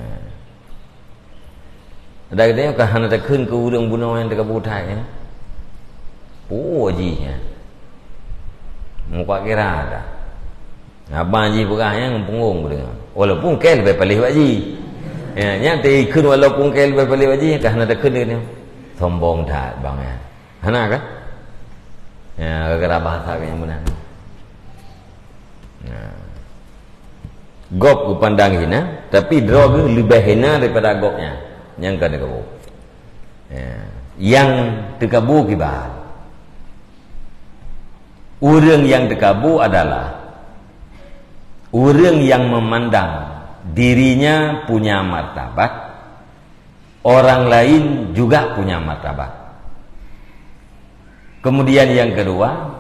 Ada geutanyoe ka hana takheun keu ureueng bunoe nyang teukabu that, ya. Puwoe jih, ya. Muka kira dah. Abang jih peugah nyan ngon punggong geutanyoe. Walaupun kèe leubeh paléh bak jih. Ya, nyan teukheun walaupun kèe leubeh paléh bak jih, ka hana takheun geutanyoe. Sombong that bang, ya. Hana kan? Ya, gara-gara bahasa nyang meunan. Nah. Gob geupandang hina, tapi droe geuh leubeh hina daripada gobnyan. Nyang ka teukabu. Ya. Nyang teukabu kiban. Ureueng nyang teukabu adalah ureueng nyang memandang dirinya punya martabat, orang lain juga punya martabat. Kemudian yang kedua,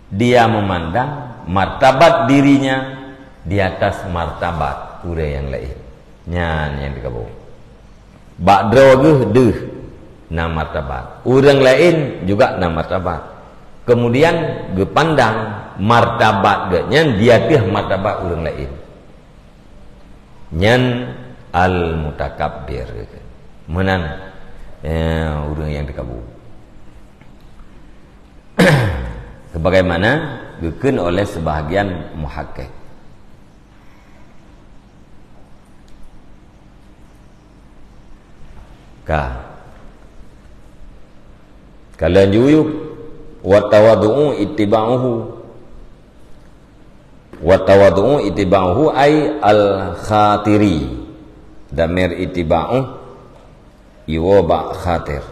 dia memandang martabat dirinya di atas martabat ureueng nyang laén. Nyan nyang teukabu. Bak droe geuh deuh na martabat. Ureueng laén juga na martabat. Kemudian geupandang martabat geuh nyan di ateueh martabat ureueng laén. Nyan al-mutakabbir. Meunan, eh, ureueng nyang teukabu. Sebagaimana geukheun oleh sebahagian muhakik. Ka. Ka lheueh jiyueb, wa tawadhu'u ittiba'uhu. Wa tawadhu'u ittiba'uhu ay al-khatiri. Damir ittiba'u iwoe bak khatir.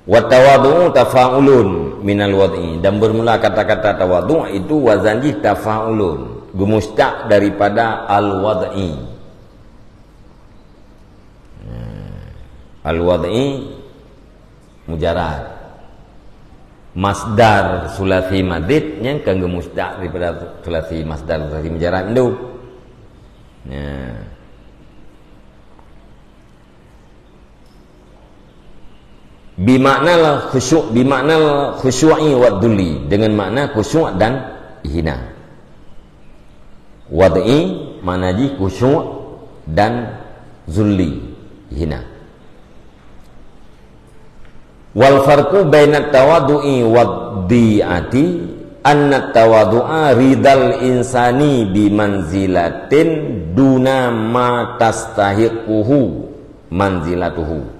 Wa tawadhu'u tafa'ulun minal wadhi. Dan bermula kata-kata tawadhu' itu wazan jih tafa'ulun, geumusytaq daripada al-wadhi. Al-wadhi mujarrad. Masdar sulasi mazid nyan kan geumusytaq daripada sulasi masdar sulasi mujarrad indum. Nah. Bi makna khusyuk, bi makna khusyu'i wa dhulli, dengan makna khusyuk dan hina. Wad'i makna jih khusyuk dan zulli, hina. Wal farqu bainat tawadhu'i wad dhi'ati anna tawadhu'a ridal insani bi manzilatin duna ma tastahiquhu manzilatuhu.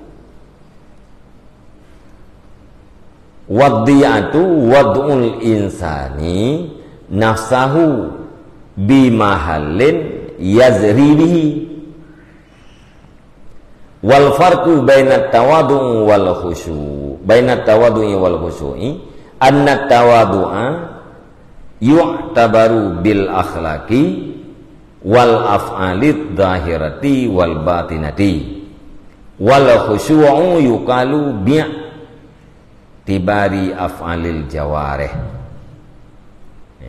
Wadhi'atu wad'ul insani nafsahu bi mahallin yazri bihi. Wal farqu bainat tawadhu'i wal khusyu', bainat tawadhu'i wal khusyu'i, anna tawadhu'a yu'tabaru bil akhlaqi wal af'alidh dhahirati wal batinati. Wal khusyu'u yuqalu bi i'tibari af'alil jawarih.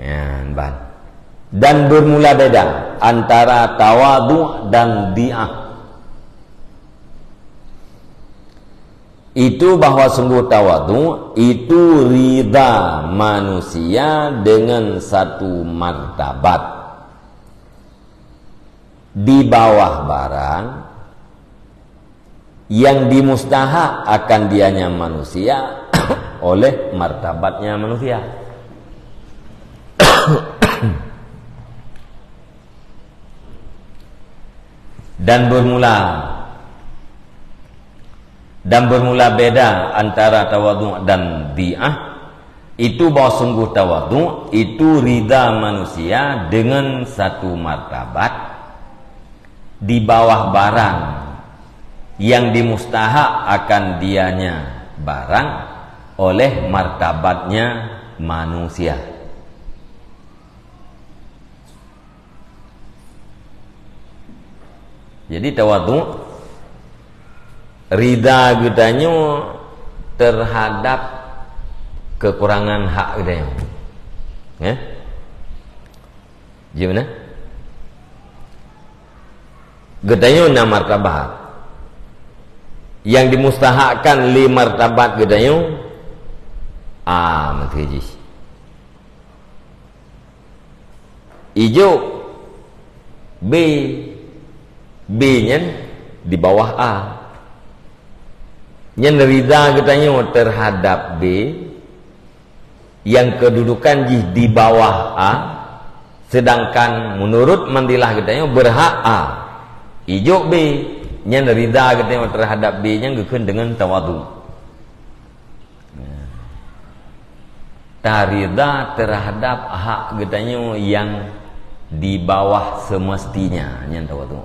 Nyan ban. Dan bermula beda antara tawadhu' dan dhi'ah. Itu bahwa sungguh tawadhu' itu ridha manusia dengan satu martabat di bawah barang yang dimustahak akan dianya manusia oleh martabatnya manusia. Dan bermula dan bermula beda antara tawadhu' dan dhi'ah, itu bahwa sungguh tawadhu' itu ridha manusia dengan satu martabat di bawah barang yang dimustahak akan dianya barang oleh martabatnya manusia. Jadi tawadhu, rida geutanyoe terhadap kekurangan hak geutanyoe. Eh? Gimana? Geutanyoe na martabat. Yang dimustahakkan lé martabat geutanyoe, A meuteujih. Ijok B, B nyan di bawah A. Nyan rida geutanyoe terhadap B yang kedudukan jih di bawah A, sedangkan menurut manzilah geutanyoe berhak A. Ijok B, nyan rida geutanyoe terhadap B nyan geukheun deungon tawadhu. Tarida terhadap hak geutanyoe yang di bawah semestinya, nyan tawadhu.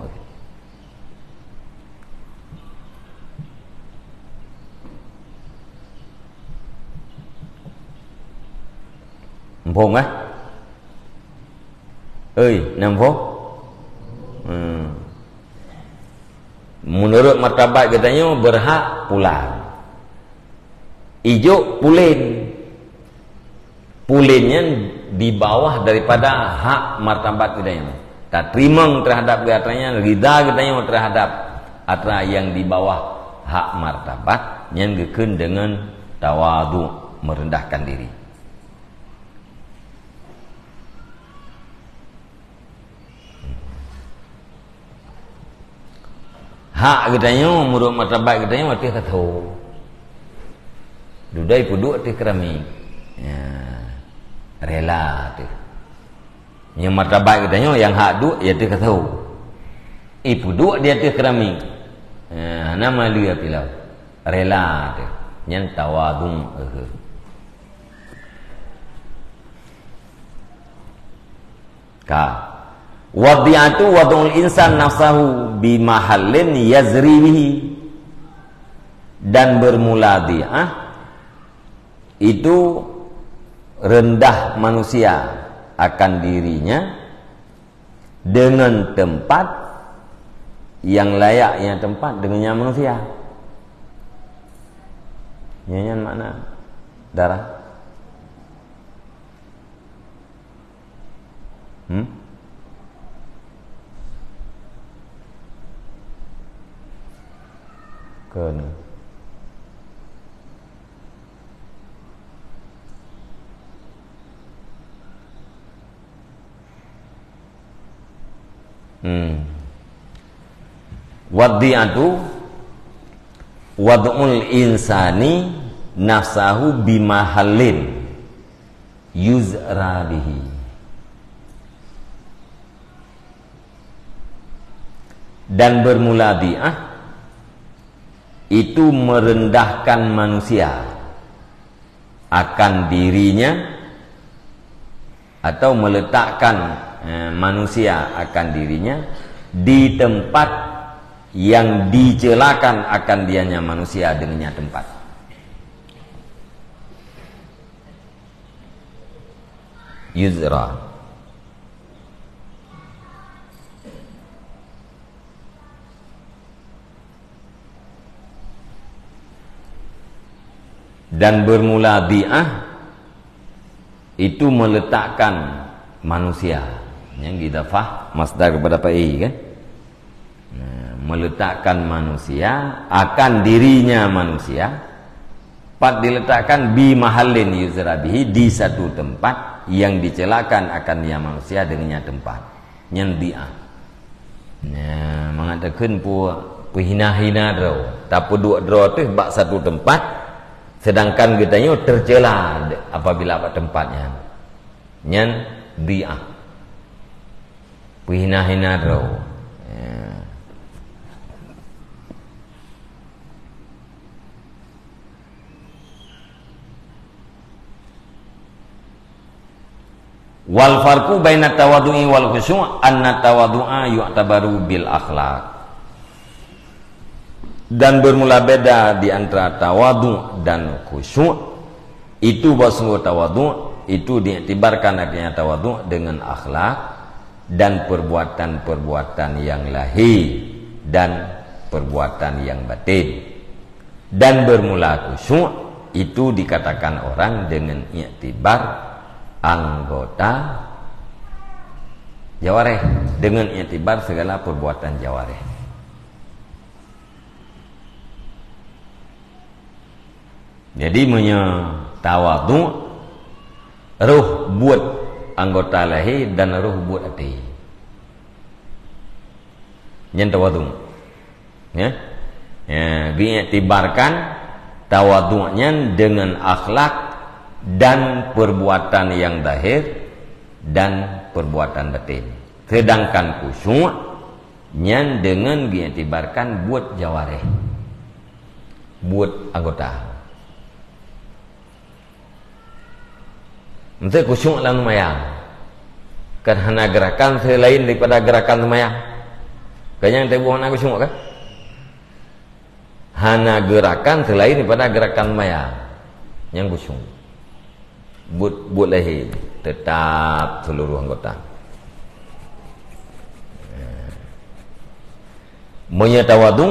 Muphom, eh? Oi, na muphom? Hmm. Menurut martabat geutanyoe berhak pulan. Ijok pulen. Pulen nyan di bawah daripada hak martabat geutanyoe. Tateurimong terhadap geutanyoe, rida geutanyoe terhadap atra yang di bawah hak martabat, nyan geukheun deungon tawadhu, merendahkan diri. Hak geutanyoe, meunurot martabat geutanyoe, ateueh ka tho. Dudoe ipeuduek ateueh keramik. Ya. Rela teuh. Nyang martabat geutanyoe, nyang hak duek, ya ateueh ka tho. Ipeuduek di ateueh keramik. Ya, hana maleu pilau. Rela teuh. Nyan tawadhu. Ka. Wadhi'atu wad'ul insan nafsahu bi mahallin yazri bihi. Dan bermula dhi'ah itu rendah manusia akan dirinya dengan tempat yang layaknya tempat dengannya manusia. Nyan, nyan makna darah. Hmm? Kön. Hmm. Wadhi'atu wad'ul insani nafsahu bimahallin yuzra bihi. Dan bermula dhi'ah itu merendahkan manusia akan dirinya atau meletakkan, eh, manusia akan dirinya di tempat yang dicelakan akan dianya manusia dengannya tempat. Yuzra. Dan bermula dhi'ah itu meletakkan manusia. Nyang idhafah masdar kepada fa'il, kan? Nah, meletakkan manusia akan dirinya manusia. Pat diletakkan bi mahallin yuzra bihi, di satu tempat yang dicelakan akan ia manusia dengannya tempat. Nyan dhi'ah. Nah, mangat takheun pu-, peuhina-hina droe. Tapeuduek droe teuh bak satu tempat, sedangkan geutanyoe tercela apabila bak tempat nyan. Nyan dhi'ah. Peuhina-hina droe. Ya. Wal farqu baina tawadhu'i wal khusyu' anna tawadhu'a yu'tabaru bil akhlaq. Dan bermula beda di antara tawadhu dan khusyuk, itu bahwa sungguh tawadhu itu diiktibarkan akhirnya tawadhu dengan akhlak dan perbuatan-perbuatan yang lahir. dan perbuatan yang batin. Dan bermula khusyuk itu dikatakan orang dengan iktibar anggota jawareh, dengan iktibar segala perbuatan jawareh. Jadi, meunyoe tawadhu, roh buet anggota lahé dan roh buet até. Nyan tawadhu. Ya. Ya, diiktibarkan tawadhu nyan dengan akhlak dan perbuatan yang zahir dan perbuatan batin. Sedangkan khusyuk nyan dengan diiktibarkan buet jawareh, buet anggota. Meusti khusyuk lam seumayang. Kan hana geurakan selain daripada geurakan seumayang. Kan nyang teuboh hana khusyuk kan? Hana geurakan selain daripada geurakan seumayang. Nyang khusyuk. Buet, buet lahé tetap seluruh anggota. Meunyoe tawadhu,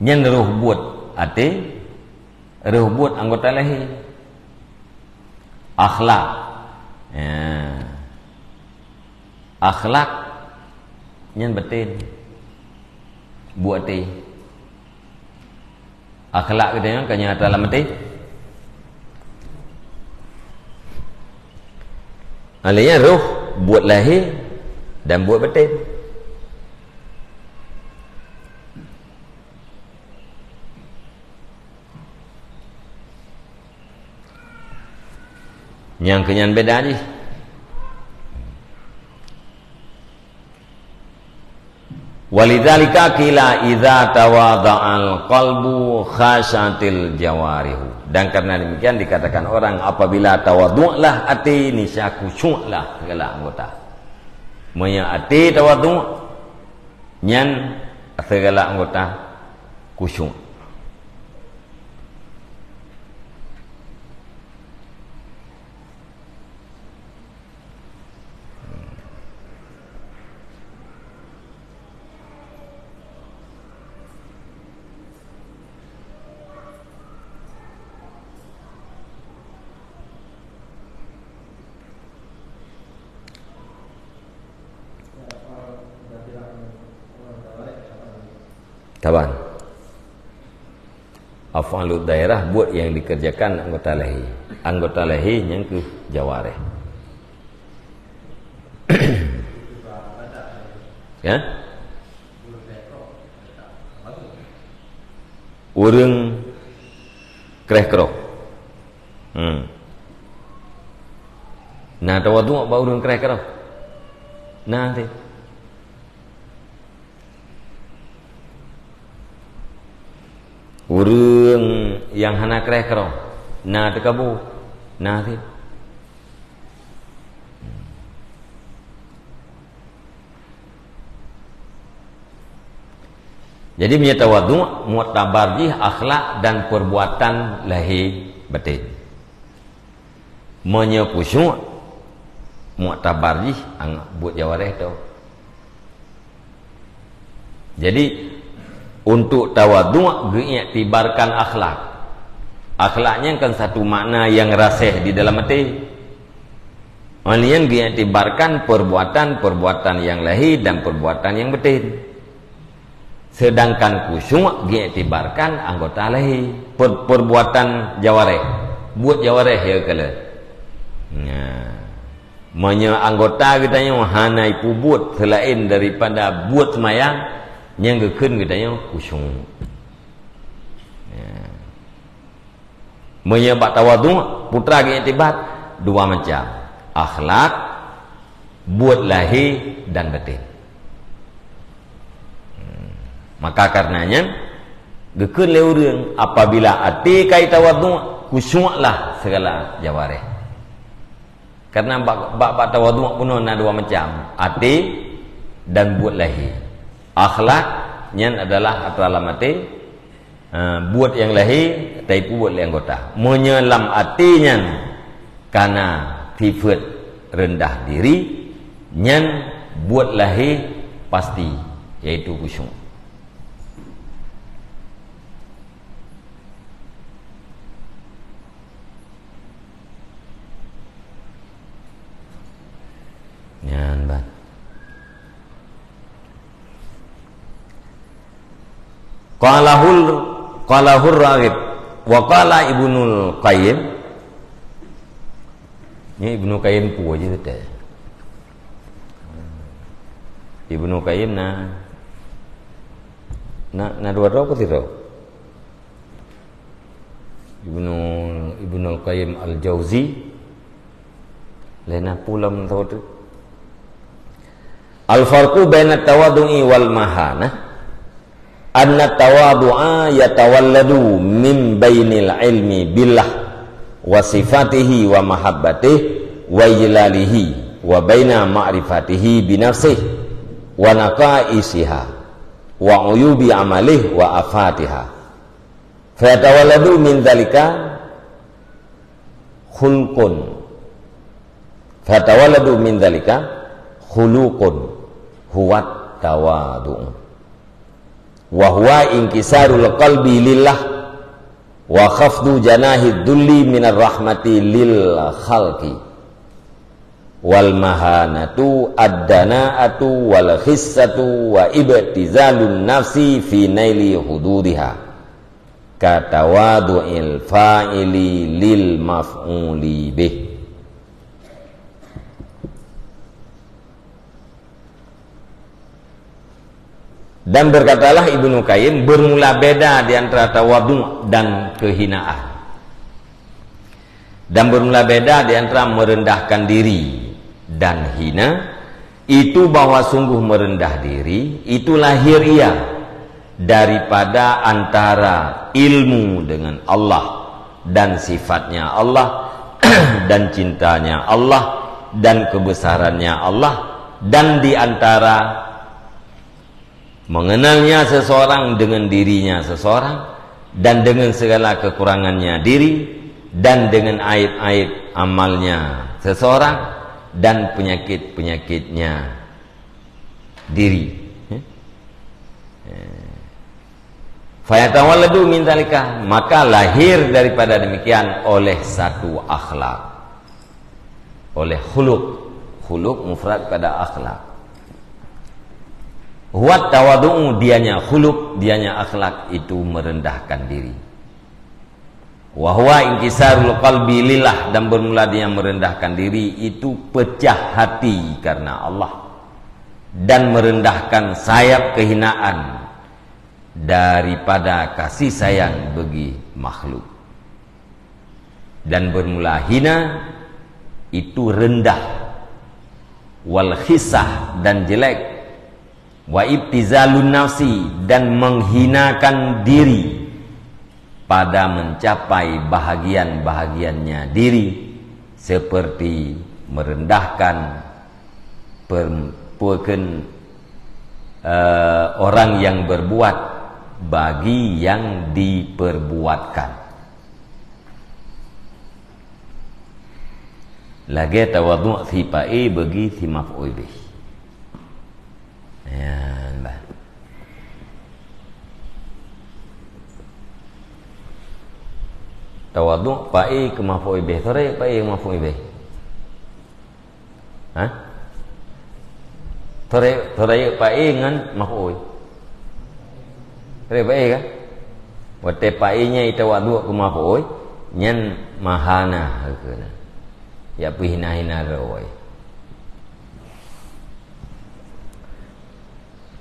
nyan roh buet até, roh buet anggota lahé. Akhlak. Ya. Akhlak nyan batin. Buet até. Akhlak geutanyoe ka nyata lam até. Alèh nyan roh, buet lahé dan buet batin. Nyang keu nyan beda jih. Walidzalika qila idza tawadha'al qalbu khasyatil jawarihu. Dan karena demikian dikatakan orang, apabila tawadhu'lah até, niscaya khusyuklah segala anggota. Meunyoe até tawadhu', nyan segala anggota khusyuk. Taban. Af'alud dairah, buet nyang dikerjakan anggota lahé. Anggota lahé nyang keuh jawareh. Ya? Ureuëng kreh-kroh. Hmm. Na tawadhu' bak ureuëng kreh-kroh? Na teuh. Ureuëng nyang hana kreh-kroh, na teukabu? Na teuh. Jadi, meunyoe tawadhu', muktabar jih akhlak dan perbuatan lahé batin. Meunyoe khusyuk, muktabar jih ang-, buet jawareh tu. Jadi, untuk tawadhu' geuiktibarkan akhlak. Akhlak nyan kan satu makna nyang raseh di dalam até. Alèh nyan geuiktibarkan perbuatan-perbuatan nyang lahé dan perbuatan nyang batin. Sedangkan khusyuk geuiktibarkan anggota lahé, per-, perbuatan jawareh, buet jawareh ya kala. Nah, meunyoe anggota geutanyoe hana ipeubuet selain daripada buet seumayang, nyang geukheun geutanyoe khusyuk. Nah. Meunyoe bak tawadhu', putra geuiktibar dua macam, akhlak, buet lahé dan batin. Hmm. Maka kareuna nyan, geukheun lé ureuëng, apabila até ka tawadhu', khusyuklah segala jawareh. Karena bak, bak, bak tawadhu' bunoe na dua macam, até dan buet lahé. Akhlak nyan adalah atra lam até, eh, buet nyang lahé tapeubuet lé anggota. Meunyoe lam até nyan kana sifeuet reundah diri, nyan buet lahé pasti yaitu khusyuk. Nyan ban. Qalahul, qalahur Raghib wa qala Ibnul Qayyim. Ni Ibnu Qayyim peue je teuh. Ibnu Qayyim na, na, na dua droe apa sidroe? Ibnu, Ibnul Qayyim Al-Jauzi, lé na pulam tho tu. Al-farqu bainat tawadhu'i wal mahanah. Anna tawadhu'a yatawalladu min bainil ilmi billah wa sifatihi wa mahabbatihi wa ijlalihi wa baina ma'rifatihi binafsihi wa naqaisiha wa uyubi amalihi wa afatiha. Fayatawalladu min dzalika khulqun. Fayatawalladu min dzalika khuluqun huwa tawadhu. Wa huwa inkisarul qalbi lillah wa khafdu janahid dhulli minar rahmati lil khalqi. Wal mahanatu ad-dana'atu wal khissatu wa ibtizalun nafsi fi naili hududiha. Katawadhu'il fa'ili lil maf'uli bih. Dan berkatalah Ibnu Qayyim, bermula beda di antara tawadhu dan kehinaan. Dan bermula beda di antara merendahkan diri dan hina, itu bahwa sungguh merendah diri, itu lahiriah daripada antara ilmu dengan Allah dan sifatnya Allah dan cintanya Allah dan kebesarannya Allah dan di antara mengenalnya seseorang dengan dirinya seseorang dan dengan segala kekurangannya diri dan dengan aib-aib amalnya seseorang dan penyakit-penyakitnya diri. Ya. Eh. Fayatawalladu min dzalika, maka lahir daripada demikian oleh satu akhlak. Oleh khuluq. Khuluq mufrad pada akhlak. Huwa tawadhu'u, dianya khuluq, dianya akhlak itu merendahkan diri. Wa huwa inkisarul qalbi lillah, dan bermula dia merendahkan diri itu pecah hati karena Allah dan merendahkan sayap kehinaan daripada kasih sayang bagi makhluk. Dan bermula hina itu rendah, wal khisah dan jelek, wa ibtizalun nafsi dan menghinakan diri pada mencapai bahagian-bahagiannya diri seperti merendahkan per-, peken, eh, orang yang berbuat bagi yang diperbuatkan. Lagée tawadhu' si paé bagi si maf'ul bih. Nyan bah. Tawadhu' paé keu maf'ul bih. Soe rayeuk paé keu maf'ul bih? Ha? Soe rayeuk, soe rayeuk paé ngon maf'ul? Soe rayeuk paé kan? Watée paé nyan itawadhu' keu maf'ul, nyan mahanah keunan. Ya peuhina-hina droe.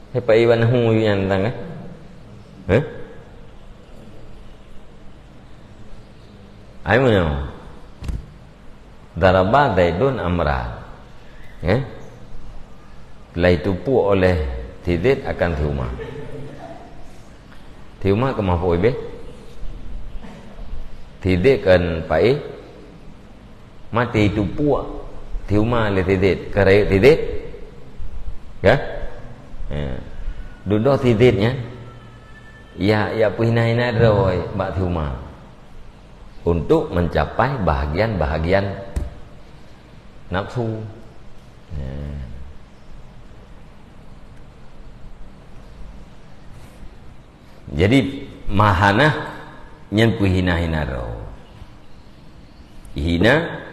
Hai paé bak nahu nyan tang, eh? Heh? Ai meunyoe. Daraba Zaidun Amra. Eh? Telah ditupeue oleh si Zaid akan si Umar. Si Umar keu maf'ul bih. Si Zaid kan paé. Maté ditupeue si Umar lé si Zaid, ka rayeuk si Zaid. Ya? Ya. Dudoe si Zaid nyan, ya, ya peuhina-hina droe bak si Umar untuk mencapai bahagian-bahagian nafsu. Ya. Jadi, mahanah nyan peuhina-hina droe. Hina,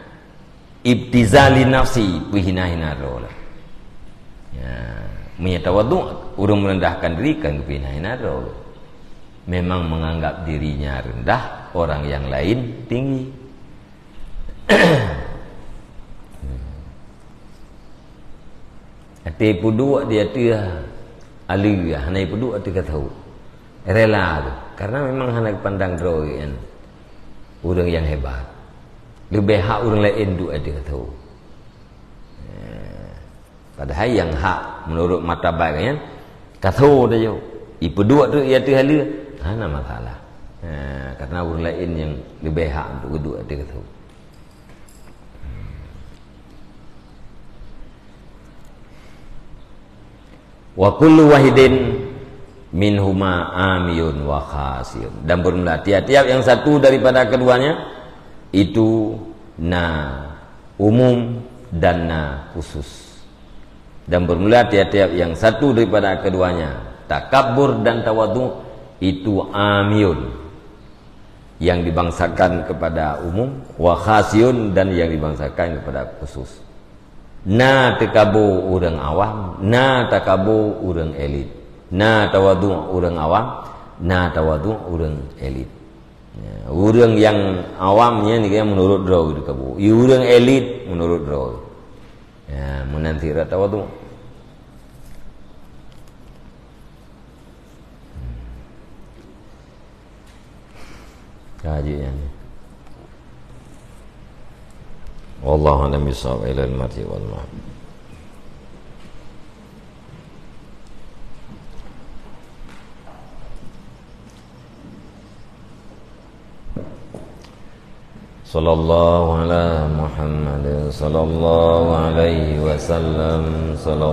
ibtizali nafsi, peuhina-hina droe lah. Ya, meunyoe tawadhu, ureuëng meurendahkan diri kan geupeuhina-hina droe. Memang menganggap dirinya rendah, orang yang lain tinggi. Até peuduek di ateueh aleue, hana peuduek ateueh kathô. Rela tu. Karena memang hana geupandang droe nyan ureuëng nyang hebat. Leubeh hak ureuëng laén duek ateueh kathô. Eh, padahai nyang hak meunurot martabat nyan kathô teuh. Ipeuduek tu di ateueh aleue, hana masalah. Eh, karena ureuëng laén nyang leubeh hak untuk geuduek ateueh kathô. Wa kullu wahidin minhuma amiyun wa khasiyun. Dan bermula tiap-tiap yang satu daripada keduanya itu na umum dan na khusus. Dan bermula tiap-tiap yang satu daripada keduanya, takabur dan tawadhu, itu amiyun, yang dibangsakan kepada umum, wa khasiyun, dan yang dibangsakan kepada khusus. Na takabur ureuëng awam, na takabur ureuëng elit. Na tawadhu ureuëng awam, na tawadhu ureuëng elit. Ya, ureuëng nyang awam nyan, nyan meunurot droe takabur. Ureuëng elit meunurot droe. Ya, meunan sira tawadhu. Ka jeuet nyan. Wallahu a'lam bishawab, ilal marji wal ma'ad. Sallallahu ala Muhammad, sallallahu alaihi wasallam, sallallahu